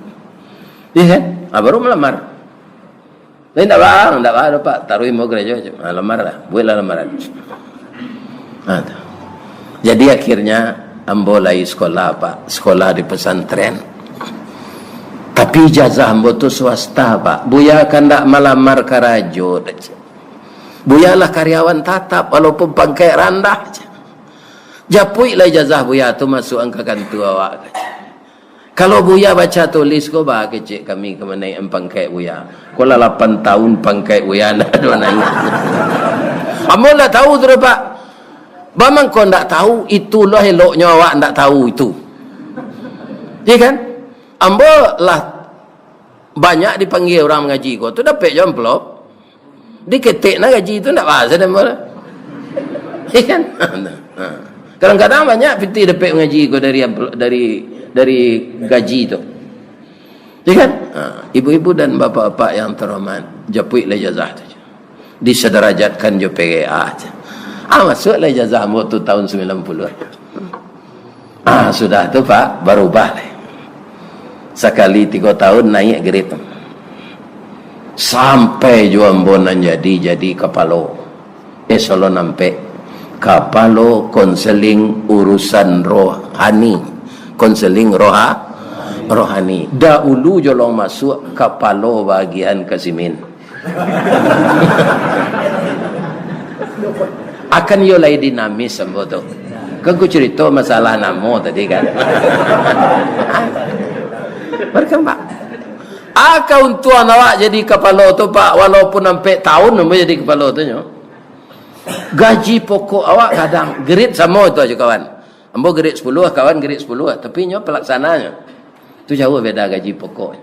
Iya kan? Ah, baru malamar. Tapi ndak bang, ndak bang, Pak. Taruih mau karajo, cek. Ah, lamar lah. Bueklah lamaran. Ah, tu. Jadi, akhirnya, ambo lai sekolah, Pak. Sekolah di pesantren. Tapi ijazah ambo tu swasta, Pak. Buya kan ndak malamar karajo, cek. Buya lah karyawan tatap, walaupun pangkaik randah, cek. Japuiklah ijazah Buya tu, masuak ka kantua awak, cek. Kalau Buya baca tulis ko, ba kecek kami ka manaiakan pangkaik Buya. Ko lah lapan tahun pangkaik Buya ndak ado naiak. Ambo ndak tahu tu doh, Pak. Bamangko ndak tahu, itulah eloknyo awak ndak tahu itu. Iya kan? Ambo lah banyak dipanggia urang mangaji ko tu, dapek jo amplop. Diketek nah gaji tu, ndak bahas deh, ambo lah. Iya kan? Ha. Kadang-kadang banyak pitih dapek mangaji ko dari ampl-, dari, dari gaji tu. Iya kan? Ha. Ibu-ibu dan bapak-bapak yang terhormat, japuiklah ijazah tu. Disedarajatkan jo P G A tu. Ah, masuaklah ijazah ambo tu tahun sembilan puluh. Ah, sudah tu, Pak, barubah lai. Sakali tigo tahun naiak grade. Sampai jo ambo nan jadi, jadi kapalo eselon ampek. Kapalo konseling urusan rohani. Konseling roha-, rohani. Dahulu jolong masuak kapalo bagian kasimin. Akan iyo lai dinamis ambo tu. Kan ku curito masalah namo tadi kan. Berkembang. Aka untuang awak jadi kapalo tu, Pak, walaupun ampek tahun ambo jadi kapalo tu nyo. Gaji pokok awak kadang, grade samo tu aja kawan. Ambo grade sepuluh, kawan grade sepuluh, tapi nyo pelaksananyo. Tu jauh beda gaji pokok.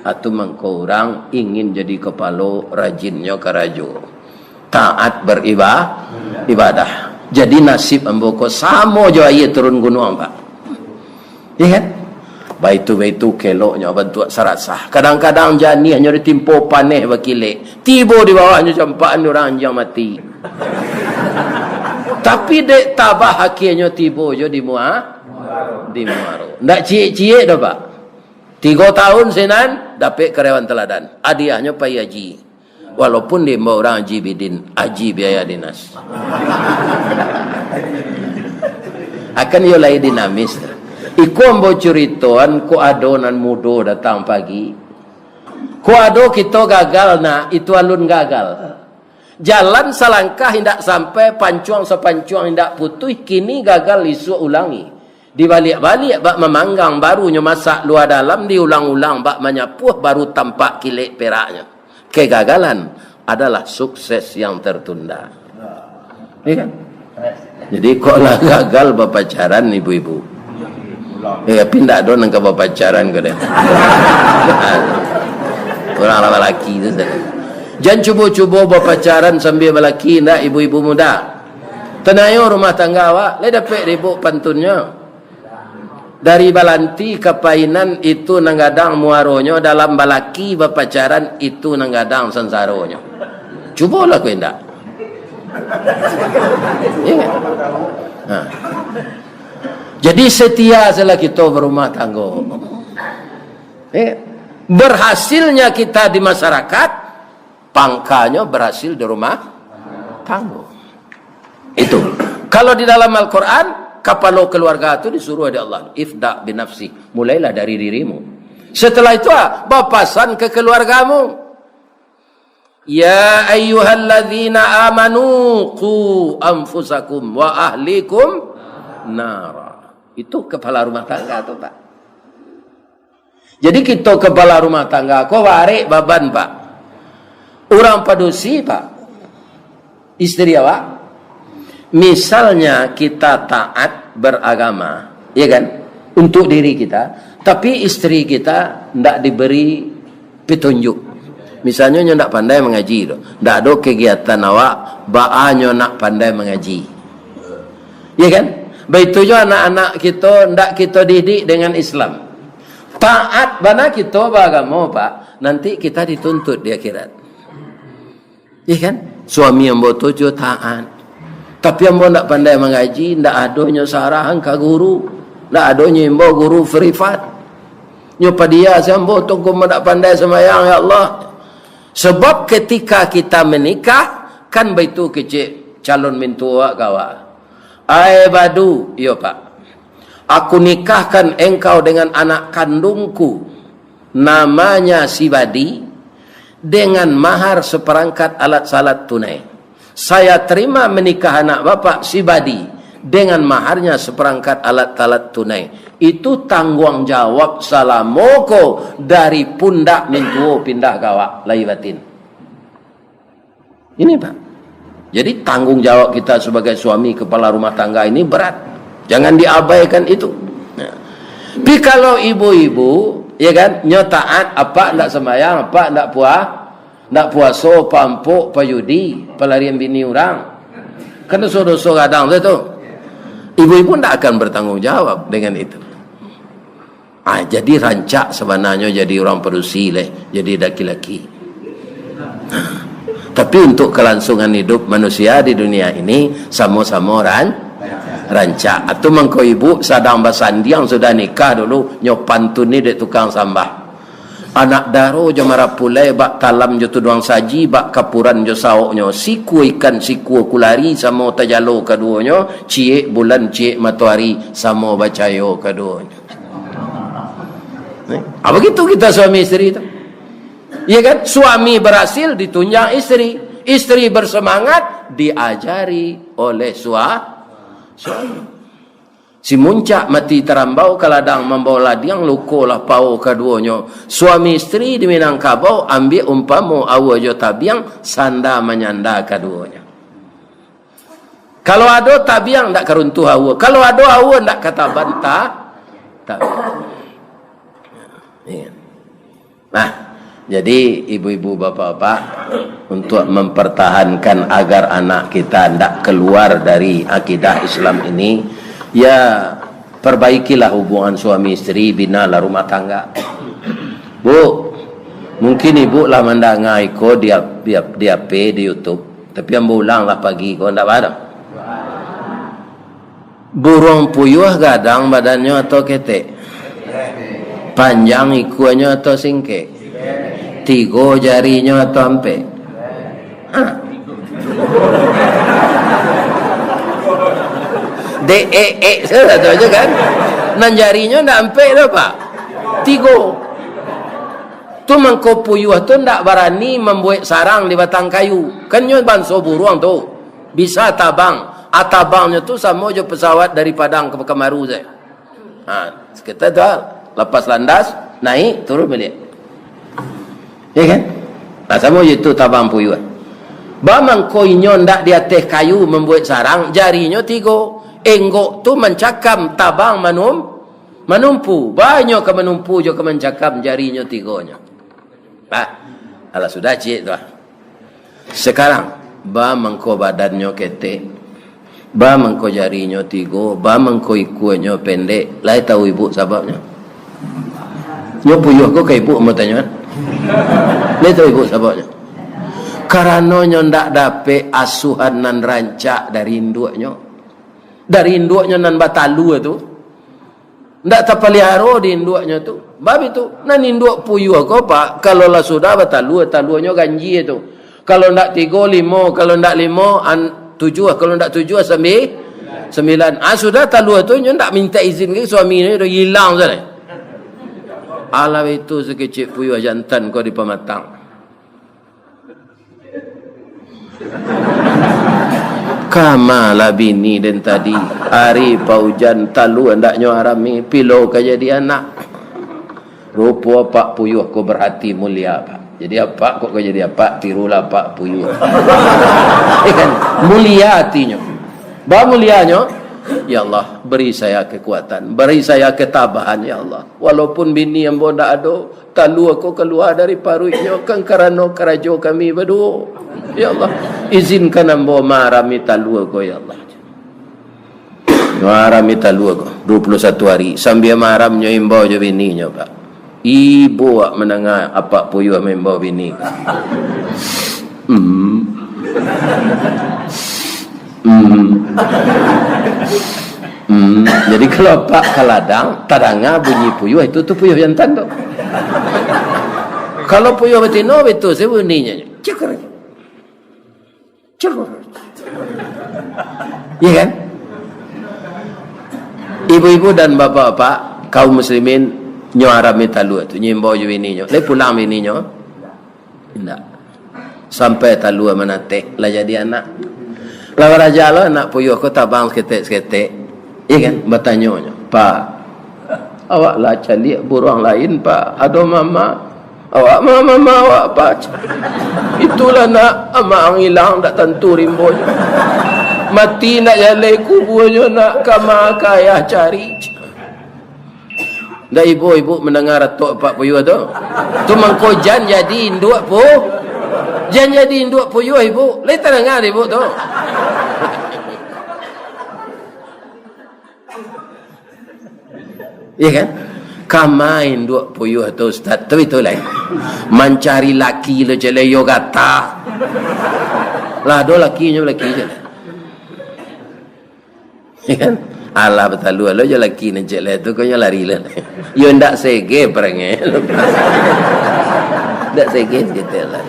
Atu mangko urang ingin jadi kapalo, rajinnyo karajo. Taat beriba-, ibadah. Jadi nasib ambo ko samo jo aia turun gunuang, Pak. Iya kan? Baitu-baitu keloknyo bantuak sarasah. Kadang-kadang janiahnyo ditimpo paneh bakilek. Tibo di bawahnyo campakan urang anjiang mati. Tapi dek tabah akhirnyo tibo jo di mua-, di muaro. Ndak ciek-ciek doh, Pak. Tigo tahun sinan, dapek karyawan teladan. Hadiahnyo pai haji. Walaupun diimbau urang Haji Bidin, Haji Biaya Dinas. Akan iyo lai dinamis. Iko ambo curitoan, kok ado nan mudo datang pagi. Kok ado kito gagal, nah, itu alun gagal. Jalan salangkah indak sampai, pancuang sapancuang indak putuih, kini gagal isuak ulangi. Dibaliak-baliak bak mamanggang, barunyo masak lua dalam, diulang-ulang bak manyapuah, baru tampak kilek peraknyo. Kegagalan adalah sukses yang tertunda. Iya kan? Jadi, kok lah gagal bapacaran, ibu-ibu? Eh, tapi ndak ado nan ka bapacaran ko deh. Urang lah balaki tu sajo. Jan cubo-cubo bapacaran sambia balaki, ndak, ibu-ibu muda? Tanayo rumah tangga awak, lai dapek ribuk pantunnyo. Dari balanti ka painan itu nan gadang muaronyo, dalam balaki bapacaran itu nan gadang sansaronyo. Cubolah ko indak. Iya kan? Nah. Jadi setia salah kito barumah tanggo. Eh, berhasilnya kita di masyarakat, pangkanyo berhasil di rumah tanggo. Itu. Kalau di dalam Al-Quran, kapalo keluarga tu disuruh di Allah, "Ibda' binafsi." Mulailah dari dirimu. Setelah itu, ah, bapasan ke keluargamu. "Ya ayyuhalladzina amanu qu anfusakum wa ahlikum nara." Itu kepala rumah tangga tu, Pak. Jadi, kito kepala rumah tangga ko barek baban, Pak. Urang padusi, Pak. Isteri awak. Misalnya kita taat beragama, ya kan, untuk diri kita, tapi isteri kita ndak diberi petunjuk. Misalnya, nyo ndak pandai mangaji tu. Ndak ado kegiatan awak, baa nyo nak pandai mangaji. Ya kan? Baitu jo anak-anak kito, ndak kito didik dengan Islam. Taat bana kito baagamo, Pak, nanti kita dituntut di akhirat. Iya kan? Suami ambo tu jo taat. Tapi ambo ndak pandai mangaji, ndak ado nyo sarahan ka guru. Ndak ado nyo imbau guru privat. Nyo padia se ambo tu, ambo ndak pandai sambayang, ya Allah. Sebab ketika kita menikah, kan baitu kecek calon mintuo awak ka awak. "Ai Badu," iyo, Pak. "Aku nikahkan engkau dengan anak kandungku, namanya si Badi, dengan mahar seperangkat alat salat tunai. Saya terima menikah anak bapak si Badi dengan maharnya seperangkat alat salat tunai. Itu tangguang jawab salamo ko dari pundak mintuo pindah ka awak, lahia batin." Ini, Pak. Jadi, tanggung jawab kita sebagai suami kepala rumah tangga ini berat. Jangan diabaikan itu. Ya. Tapi kalau ibu-ibu, ya kan, nyo taat, apak ndak sembahyang, apak ndak puah, ndak puaso, pampuk, pajudi, palarian bini urang. Kan doso-doso gadang tu, tu. Ibu-ibu ndak akan bertanggung jawab dengan itu. Ah, jadi rancak sabananyo jadi urang padusi leh, jadi laki-laki. Tapi untuk kelangsungan hidup manusia di dunia ini, samo-samo ran-, rancak. Atu mangko ibu sadang basandiang sudah nikah dulu, nyo pantuni dek tukang sambah. Anak daro jo marapulai, bak talam jo tuduang saji, bak kapuran jo saoknyo. Sikua ikan, sikua kulari, samo tajalo kaduonyo, ciek bulan, ciek matoari, samo bacayo kaduonyo. Eh, ah, begitu kita suami isteri tu. Ya kan? Suami berhasil ditunjang isteri. Isteri bersemangat diajari oleh sua-, suami. Si muncak mati tarambau, ka ladang mambao ladiang, luko lah pao kaduonyo. Suami isteri di Minangkabau, ambiak umpamo aua jo tabiang, sanda manyanda kaduonyo. Kalau ado tabiang, ndak ka runtuh aua. Kalau ado aua, ndak ka taban ta-, tabiang. Iya. Nah, jadi ibu-ibu, bapak-bapak, untuk mempertahankan agar anak kita ndak keluar dari akidah Islam ini, ya, perbaikilah hubungan suami isteri, binalah rumah tangga. Bu, mungkin ibu lah mandanga iko di, di, di H P, di YouTube. Tapi ambo ulang lah pagi ko, ndak baa doh. Buruang puyuah gadang badannyo atau ketek? Panjang ikuanyo atau singkek? Tigo jarinyo atau ampek? Ha. Dek, ek, ek sajo tu kan. Nan jarinyo ndak ampek doh, Pak. Tigo. Tu mangko puyuah tu ndak barani mambuek sarang di batang kayu. Kan nyo banso buruang tu. Bisa tabang. Ah, tabangnyo tu samo jo pesawat dari Padang ka Pekanbaru sajo. Ha, sekitar tu, ah, lapas landas, naik, turun baliak. Ya kan? Nah, samo jo itu tabang puyuah. Baa mangko inyo ndak di ateh kayu mambuek sarang, jarinyo tigo. Enggok tu mancakam, tabang manum-, manumpu. Baa inyo ka manumpu jo ka mancakam jarinyo tigonyo. Nah, alah sudah ciek tu, ah. Sekarang, baa mangko badannyo ketek, Ba mangko jarinyo tigo, ba mangko ikuanyo pendek. Lai tahu ibu sababnyo? Nyo puyuah ko ka ibu mau tanyo, kan? Lai tahu ibu sababnyo? Karano nyo ndak dapek asuahan nan rancak dari induaknyo. Dari induaknyo nan batalua tu. Ndak tapaliharo di induaknyo tu. Bab itu, nan induak puyuah ko, Pak, kalau lah sudah batalua, taluanyo ganjia tu. Kalau ndak tigo, limo, kalau ndak limo, an-, tujuah, kalau ndak tujuah, sambi-, sambilan. Ah, sudah talua tu, nyo ndak minta izin ka suaminyo, dah ilang sana. Alah itu sakecek puyuah jantan ko di pamatang. Kama lah bini den tadi, ari paujan talua ndaknyo arami, pilo ka jadi anak. Rupo apak puyuah ko berhati mulia, Pak. Jadi apak kok ka jadi apak, tirulah apak puyuah. Ya kan? Mulia hatinyo. Ba mulianyo, "Ya Allah, beri saya kekuatan, beri saya ketabahan, ya Allah. Walaupun bini ambo ndak ado, talua ko kalua dari paruiknyo, kan karano karajo kami baduo. Ya Allah, izinkan ambo maarami talua ko, ya Allah." Maarami talua ko, dua puluh satu hari, sambia maaramnyo imbau jo bininyo, Pak. Ibo awak mandanga apak puyuah maimbau bini ko. Hmm. Hmm. Hmm. Jadi, kalau apak ka ladang, tadanga bunyi puyuah, itu tu puyuah jantan tu. Kalau puyuah batino, betul sajo bunyinyo. Cekar. Cekar. Iya kan? Ibu-ibu dan bapak-bapak, kaum muslimin, nyo arami talua tu, nyo imbau jo bininyo. Lai pulang bininyo? Indak. Sampai talua manateh, lah jadi anak. Lah baraja lo anak puyuah ko tabang saketek-saketek. Iya kan? Batanyo nyo, "Pak, awak lah caliak buruang lain, Pak. Ado mama. Awak mama, mama awak, Pak." "Itulah, nak, amak ang ilang, dak tantu rimbonyo. Mati ndak jaleh kubuanyo, nak, kama ka ayah cari." Ndak ibu-ibu mandanga ratok apak puyuah tu? Tu mangko jan jadi induak pu-, jan jadi induak puyuah ibu. Lai tadanga dek ibu tu? Iya kan? Kama induak puyuah tu, Ustaz. Tu itulah. Mancari laki lo cek lai yo gata. Lah ado lakinyo, laki cek lai. Kan? Alah, batalua lo jo laki nan cek lai tu, ko nyo lari lah. Yo ndak sege parangai. Ndak sege saketek lah.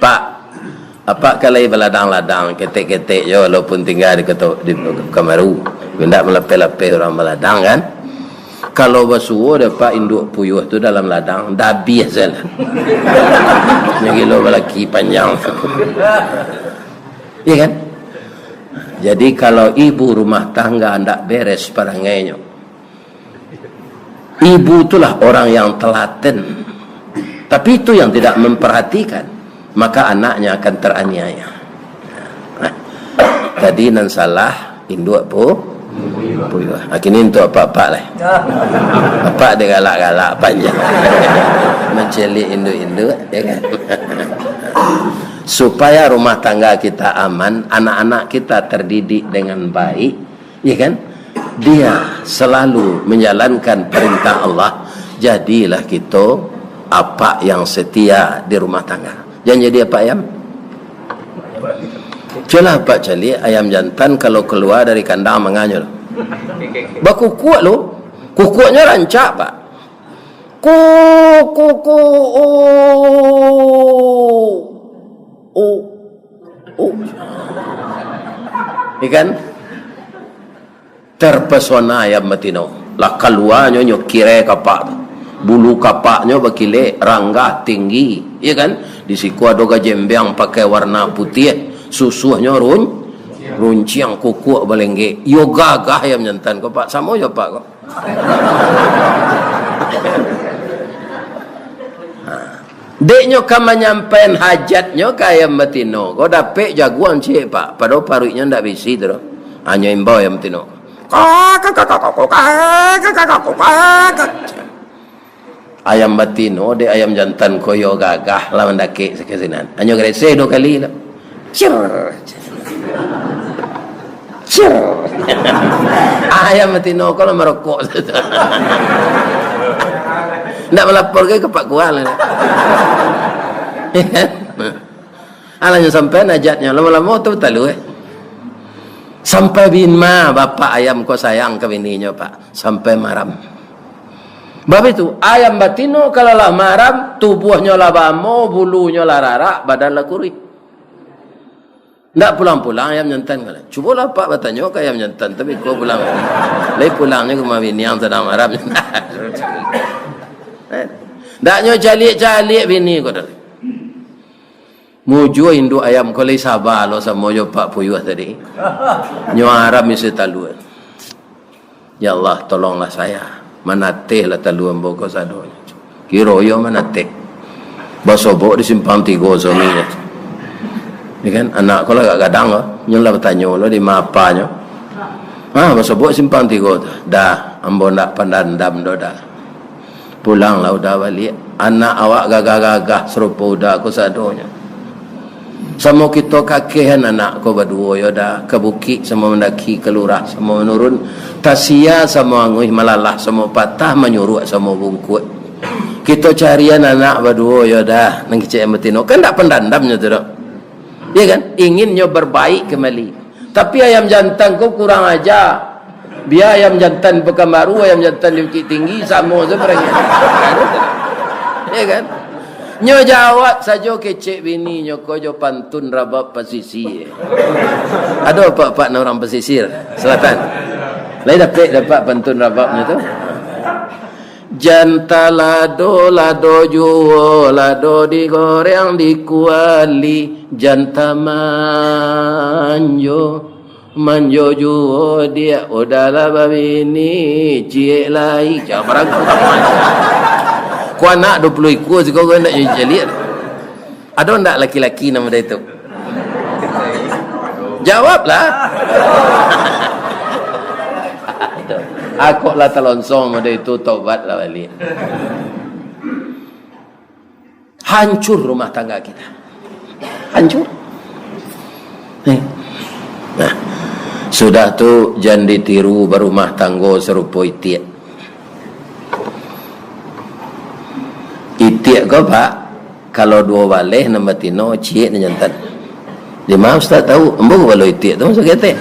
Pak, apak kan lai baladang-ladang, ketek-ketek jo, walaupun tingga di Koto, di Kamaru. Ndak malapeh-lapeh urang baladang, kan? Kalau basuo dek apak induak puyuah tu dalam ladang, dabiah salah. Nyo gilo balaki panjang. Iya kan? Jadi, kalau ibu rumah tangga ndak beres parangainyo, ibu itulah orang yang telaten. Tapi itu yang tidak memperhatikan, maka anaknya akan teraniaya. Nah, tadi nan salah induak pu-, puyuah. Ah, kini untuak apak-apak lah. Apak dek galak-galak panjang. Mancaliak induak-induak, ya kan? Supaya rumah tangga kita aman, anak-anak kita terdidik dengan baik, ya kan? Dia selalu menjalankan perintah Allah, jadilah kita apak yang setia di rumah tangga. Jan jadi apak ayam. Cubolah apak caliak ayam jantan kalau kalua dari kandang manganyo lo. Bakukuak lo. Kukuaknyo rancak, Pak. Ku, ku, ku, u. U. U. Ikan. Terpesona ayam batino. Lah kaluanyo, nyo kirai kapak tu. Bulu kapaknyo bakilek, ranggah, tinggi. Iya kan? Di siko ado gajembeang pakai warna putiah. Susuahnyo run-, runciang, kukuak balenggek. Iyo gagah ayam jantan ko, Pak. Samo jo Apak ko. Ha. Dek nyo ka manyampaian hajatnyo ka ayam batino ko, dapek jaguang ciek, Pak. Padahal paruiknyo ndak baisi tu doh. Hanyo imbau ayam batino. Ayam batino dek ayam jantan ko yo gagah lah mandakek sakasinan. Hanyo gareseh duo kali lah. Cir. Cir. Ayam batino ko lah marokok. Ndak malapor ka Pak Kual. Alah nyo sampai najatnyo, lamo-lamo tu batalu, eh. Sampai bima bapak ayam ko sayang ka bininyo, Pak. Sampai maram. Bab itu, ayam batino kalau lah maram, tubuahnyo lah bamo, bulunyo lah rarak, badan lah kuruih. Ndak pulang-pulang ayam jantan ko. Cubolah Pak batanyo ka ayam jantan, tapi ko pulang. Lai pulangnyo ka rumah bini yang sadang maram. Ndak nyo caliak-caliak bini ko tadi. Mujua induak ayam ko lai saba lo samo jo Pak Puyuah tadi. Nyo aram isi talua. Ya Allah, tolonglah saya. Manatehlah talua ambo ko sadonyo. Kiro iyo manateh. Basobok di simpang tigo suaminyo. Ya kan? Anak ko lah agak gadang ko. Nyo lah batanyo lo di ma apanyo. Ah, basobok simpang tigo tu. Dah, ambo ndak pandandam doh dah. Pulanglah Uda baliak. Anak awak gagah-gagah sarupo Uda ko sadonyo. Samo kito kakehan anak ko baduo yo Da, ka bukik samo mandaki, ka lurah samo manurun, tasia samo anguih, malalah samo patah, manyuruak samo bungkuak. Kito carian anak baduo yo Da, nan kecek nan batino. Kan ndak pandandamnyo tu doh. Ya kan? Inginnyo barbaik kambali. Tapi ayam jantan ko kurang aja. Bia ayam jantan Pakanbaru, ayam jantan di Bukittinggi, samo sajo barangnya. Ya kan? Nyo jawab sajo kecek bininyo ko jo pantun rabab pasisia. Ado apak-apak nan urang pasisia selatan? Lai dapek dapek pantun rababnyo tu? Jan talado, lado juo, lado digoreng di kuali, jan tamanjo, manjo juo diak, Uda lah babini, ciek lai. Jan barangkang tamanjo. Ko anak duo puluah ikua siko ko ndak jadi caliak. Ado ndak laki-laki nan model itu? Jawablah. Akok lah talonsong model itu, tobatlah baliak. Hancur rumah tangga kita. Hancur. Eh. Nah, sudah tu jan ditiru barumah tanggo sarupo itiak. Itiak ko, Pak, kalau duo baleh nan batino, ciek nan jantan. Di ma Ustaz tahu? Ambo ko balo itiak tu masa ketek.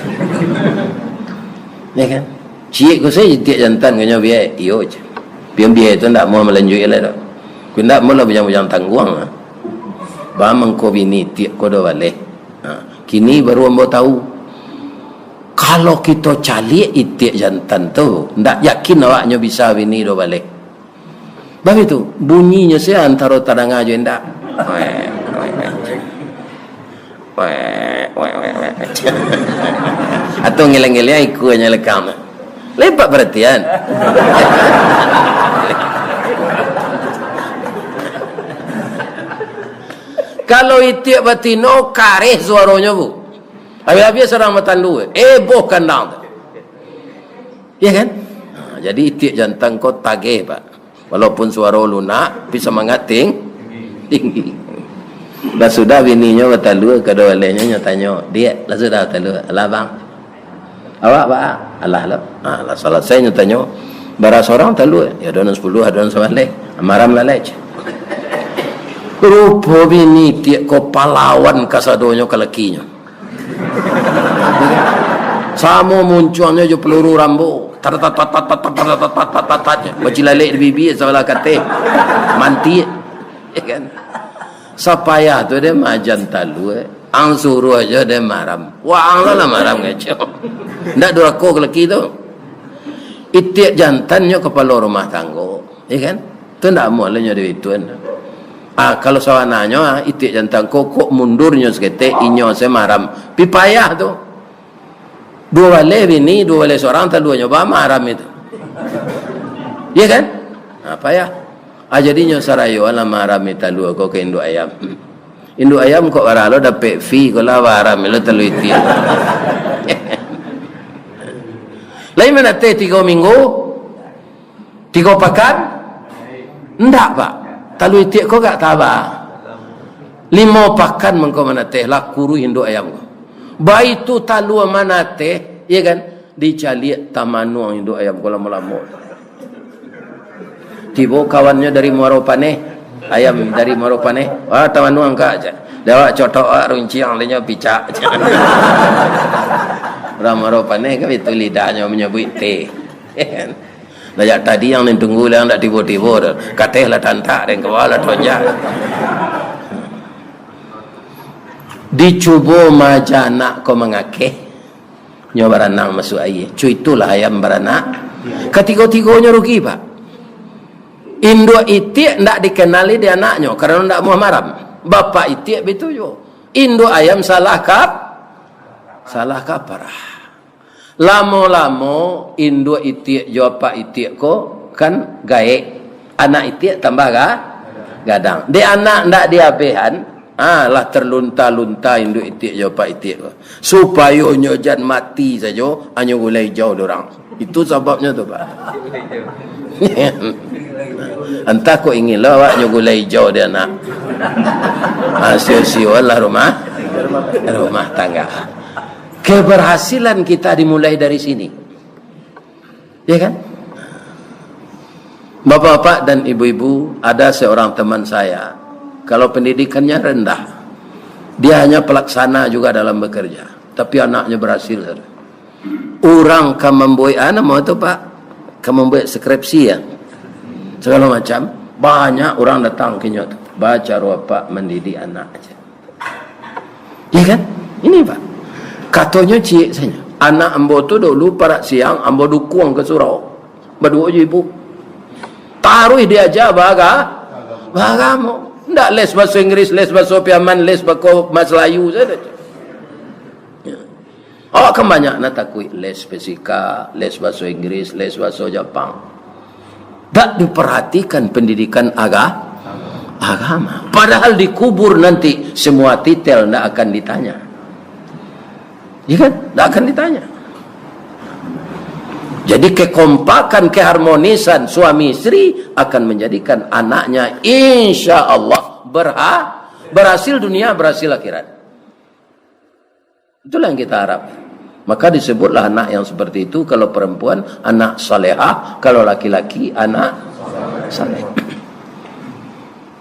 Ya kan? Ciek ko sajo itiak jantan ko nyo biai, iyo je. Pian biai tu ndak mau malanjuik lai doh. Ko ndak mau lah bujang-bujang tangguang lah. Ba mangko bini itiak ko duo baleh. Ha, kini baru ambo tahu. Kalau kito caliak itiak jantan tu, ndak yakin awaknyo bisa bini duo baleh. Baitu, bunyinyo sia antaro tadanga jo indak. Atau ngeleng-ngeleng ikuanyo lekam. Lepak perhatian. Kalau itiak batino, kareh suaronyo, Bu. Habis-habis surang batandu, eboh kandang tu. Ya kan? Ha, jadi itiak jantan ko tageh, Pak. Walaupun suaro lunak, tapi samangat ting-, tinggi. Lah sudah bininyo batalua, kaduo balehnyo nyo tanyo, "Diak, lah sudah batalua?" "Alah, Bang." "Awak, Bang?" "Alah lo." Ha, lah salasai nyo tanyo, "Bara surang talua?" "Ya, ado nan sapuluah, ado nan sabaleh." "Maram lah lai." Rupo bini itiak ko palawan kasadonyo ka lakinyo. Samo muncuangnyo jo peluru Rambo. Tat, tat, tat, tat, tat, tat, tat, tat, tat, tat, tat. Bacilalek di bibia sabalah kateh. Mantiak. Ya kan? Sapayah tu deh majan talua. Ang suruah jo deh maram. Wah, ang lah, lah maram ngaco. Ndak durako ka laki tu. Itiak jantannyo kapalo rumah tanggo. Ya kan? Tu ndak amuah lah nyo duituan. Ah, kalau sabananyo, ah, itiak jantan ko, kok mundurnyo saketek, inyo se maram. Pi payah tu. Duo baleh bini, duo baleh surang, taluanyo ba maram itu. Ya kan? Ah, payah. Ah, jadinyo sarayoan lah maram talua ko ka induak ayam. Induak ayam kok bara lo dapek fee ko lah, maram lo talua itiak. Lai manateh tigo minggu? Tigo pakan? Ndak, Pak. Talua itiak ko agak taba. Limo pakan mangko manateh, lah kuruih induak ayam ko. Baitu talua manateh, ya kan? Dicaliak tamanuang induak ayam ko lamo-lamo. Tibo kawannyo dari Muaro Paneh, ayam dari Muaro Paneh, "Wah, tamanuang, Kak," cak. "Dek awak cotok, awak runciang, dek nyo picak," cak. Urang Muaro Paneh kan itu lidahnyo manyabuik teh. Lah, jak tadi yang nin tunggu lah, ndak tibo-tibo tu. Kateh lah tantak, den kawa lah tonjak. Dicubo maja anak ko mangakeh, nyo baranang masuak aia. Cuitulah ayam baranak. Katigo-tigonyo rugi, Pak. Induak itiak ndak dikenali di anaknyo, karano ndak muah maram. Bapak itiak bitu juo. Induak ayam salah kap-, salah kaprah. Lamo-lamo induak itiak jo apak itiak ko kan gaek. Anak itiak tambah ga-, gadang. Dek anak ndak diabehan, ah, lah terlunta-lunta induak itiak jo apak itiak ko. Supayo nyo jan mati sajo, anyo gulai ijau dek urang. Itu sababnyo tu, Pak. Antah kok ingin lo awak nyo gulai ijau dek anak. Ah, sio-sio lah rumah, rumah tangga. Keberhasilan kita dimulai dari sini. Ya kan? Bapak-bapak dan ibu-ibu, ada seorang teman saya, kalau pendidikannya rendah, dia hanya pelaksana juga dalam bekerja, tapi anaknya berhasil. Urang ka mambuek, ah, namo tu, Pak? Ka mambuek skripsi, ya? Segala macam, banyak urang datang ka inyo tu. Bacaro apak mandidik anak, cek. Ya kan? Ini, Pak. Katonyo ciek sajo. Anak ambo tu dulu parak siang, ambo dukuang ka surau. Baduo jo ibu. Taruih diaja baaga-, baagamo. Ndak les bahaso Inggris, les bahaso Piaman, les bako-, bahasa Melayu sajo. Ya. Awak kan banyak nan takuik les fisika, les bahaso Inggris, les bahaso Japang. Tak diperhatikan pendidikan aga-, agama. Padahal di kubur nanti semua titel ndak akan ditanya. Ya kan? Ndak akan ditanya. Jadi kekompakan, keharmonisan suami istri akan menjadikan anaknya insya Allah berha-, berhasil dunia, berhasil akhirat. Itulah yang kita harap. Maka disebutlah anak yang seperti itu, kalau perempuan, anak salehah, kalau laki-laki, anak saleh.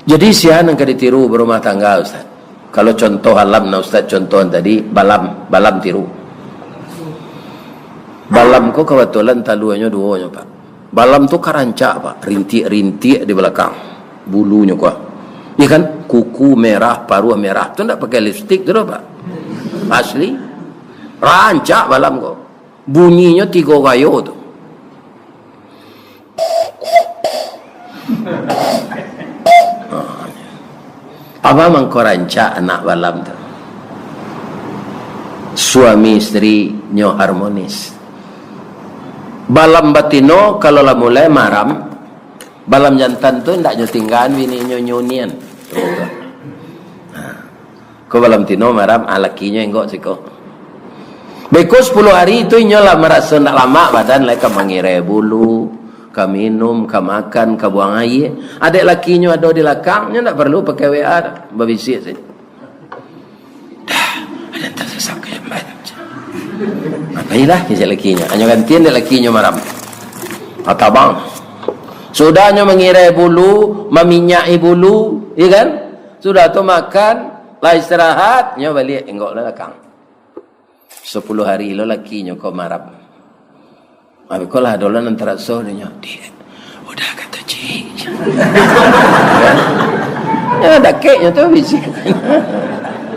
Jadi, sia nan ka ditiru berumah tangga, Ustaz. Kalau contoh alam, nah, Ustaz, contoh tadi, balam, balam tiru. Balam ko kebetulan taluanyo duonyo, Pak. Balam tu ka rancak, Pak. Rintiak-rintiak di balakang. Bulunyo ko. Iya kan? Kuku merah, paruah merah. Tu ndak pakai lipstik tu doh, Pak. Asli. Rancak balam ko. Bunyinyo tigo gayo tu. Apa mangko rancak anak balam tu? Suami isteri nyo harmonis. Balam batino kalau lah mulai maram, balam jantan tu ndak nyo tinggaan bininyo nyunian. Ko balam tino maram, ah, lakinyo enggok siko. Beko sapuluah hari tu inyo lah maraso ndak lamak badan, lai ka mangirai bulu, ka minum, ka makan, ka buang aia. Adek lakinyo ado di lakang, nyo ndak paralu pakai W A, babisiak sajo. Dah, ada nan tasasak ka jamban. Pailah, kecek lakinyo. Hanyo gantian dek lakinyo maram. Atabang. Sudah nyo mangirai bulu, maminyaki bulu, iya kan? Sudah tu makan, lah istirahat, nyo baliak, enggok lah lakang. Sapuluah hari lo lakinyo ko maram. Abih ko lah ado lo nan taraso dek nyo. Diak, udah kato ciek. Yo, dakeknyo tu bisi.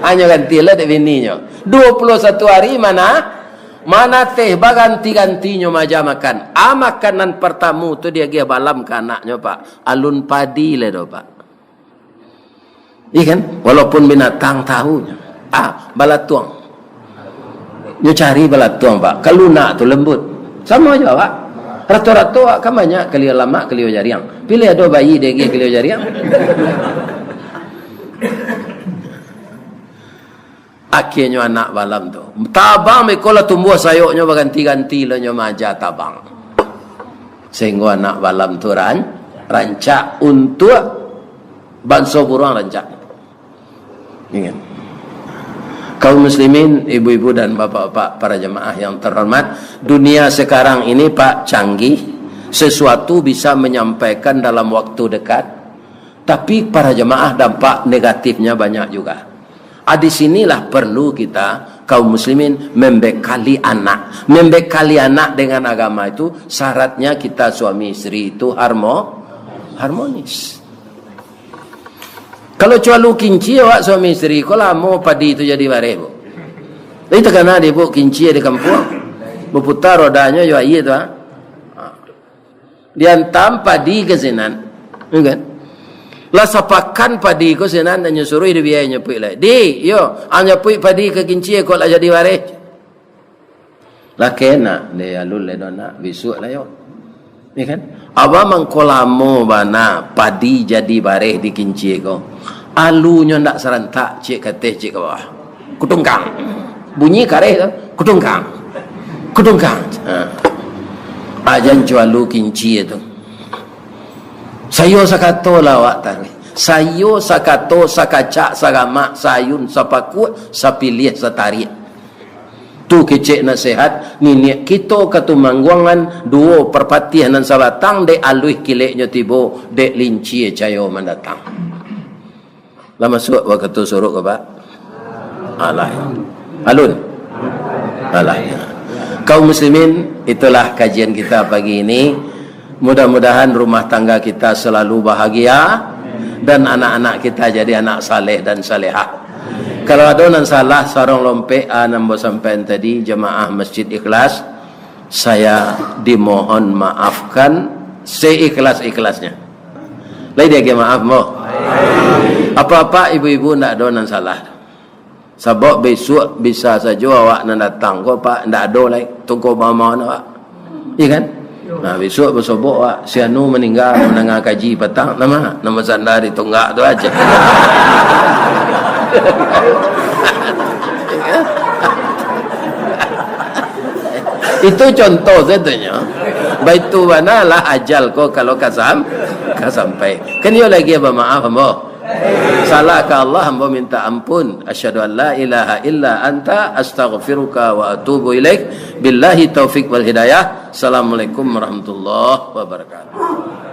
Hanyo ganti lah dek bininyo. Duo puluah satu hari mana, mana teh baganti-gantinyo maja makan. Ah, makanan partamo tu diagiah balam ka anaknyo, Pak. Alun padi lai do, Pak. Iya kan? Walaupun binatang tahu. Ah, balatuang. Nyo cari balatuang, Pak. Ka lunak tu lembut. Samo jo awak. Rato-rato awak kan banyak kalio lamak, kalio jariang. Pilih ado bayi diagiah kalio jariang. Akhirnyo anak balam tu. Tabang beko lah tumbuah sayoknyo baganti-ganti lo nyo maja tabang. Sehinggo anak balam tu ran-, rancak untuak banso buruang rancak. Ingat. Kaum muslimin, ibu-ibu dan bapak-bapak, para jemaah yang terhormat, dunia sekarang ini, Pak, canggih. Sesuatu bisa menyampaikan dalam waktu dekat, tapi para jemaah, dampak negatifnya banyak juga. Ah, di sinilah perlu kita, kaum muslimin, membekali anak. Membekali anak dengan agama itu, syaratnya kita suami isteri itu harmo-, harmonis. Kalau cualu kinci awak suami isteri ko, lamo padi tu jadi bareh, Bu. Jadi takana di, Bu, kinci di kampuang. Baputa rodanyo jo aia tu, ha. Diantam padi ka sinan. Yo kan? Lah sapakan padi ko sinan, anyo suruah di biai nyapuik lai. Di, yo, anyo nyapuik padi ka kinci ko lah jadi bareh. Lah kena deh, alun lai doh nak, bisuak lah yo. Yo kan? Abah mangko lamo bana padi jadi bareh di kinci ko. Alunyo ndak sarantak, ciek ka ateh, ciek ka bawah. Kutungkang. Bunyi kareh tu, kutungkang. Kutungkang. Ha. Ajan cualu kinci tu. Sayo sakato lah awak taruih. Sayo sakato, sakacak, saramak, saayun, sapakuak, sapiliah, satariak. Tu kecek nasihat niniak kito ka Tumangguangan, duo Parpatiah nan sabatang, dek aluih kileknyo tibo, dek lincie cayo mandatang. Lah masuak wakatu suruk ko, Pak? Alah. Alun? Alah. Kaum muslimin, itulah kajian kita pagi ini. Mudah-mudahan rumah tangga kita selalu bahagia dan anak-anak kita jadi anak saleh dan salehah. Kalau ado nan salah, sarong lompek, ah, nan ambo sampaian tadi, jamaah Masjid Ikhlas, saya dimohon maafkan seikhlas-ikhlasnya. Lai diagiah maaf, ambo? Apak-apak, ibu-ibu, ndak ado nan salah. Sabab bisuak bisa sajo awak nan datang ko, Pak, ndak ado lai, tungko bamaon awak. Iyo kan? Nah, bisuak basobok awak, si anu maningga, mandanga kaji patang, nama? Nan basanda di tunggak tu aja. Itu contoh sajo nyo. Baitu bana lah ajal ko kalau ka sam-, ka sampai. Kan iyo lai bamaaf, ambo. Salah ka Allah, ambo minta ampun. Asyhadu an la ilaha illa anta, astaghfiruka wa atubu ilaik. Billahi taufik wal hidayah. Assalamualaikum warahmatullahi wabarakatuh.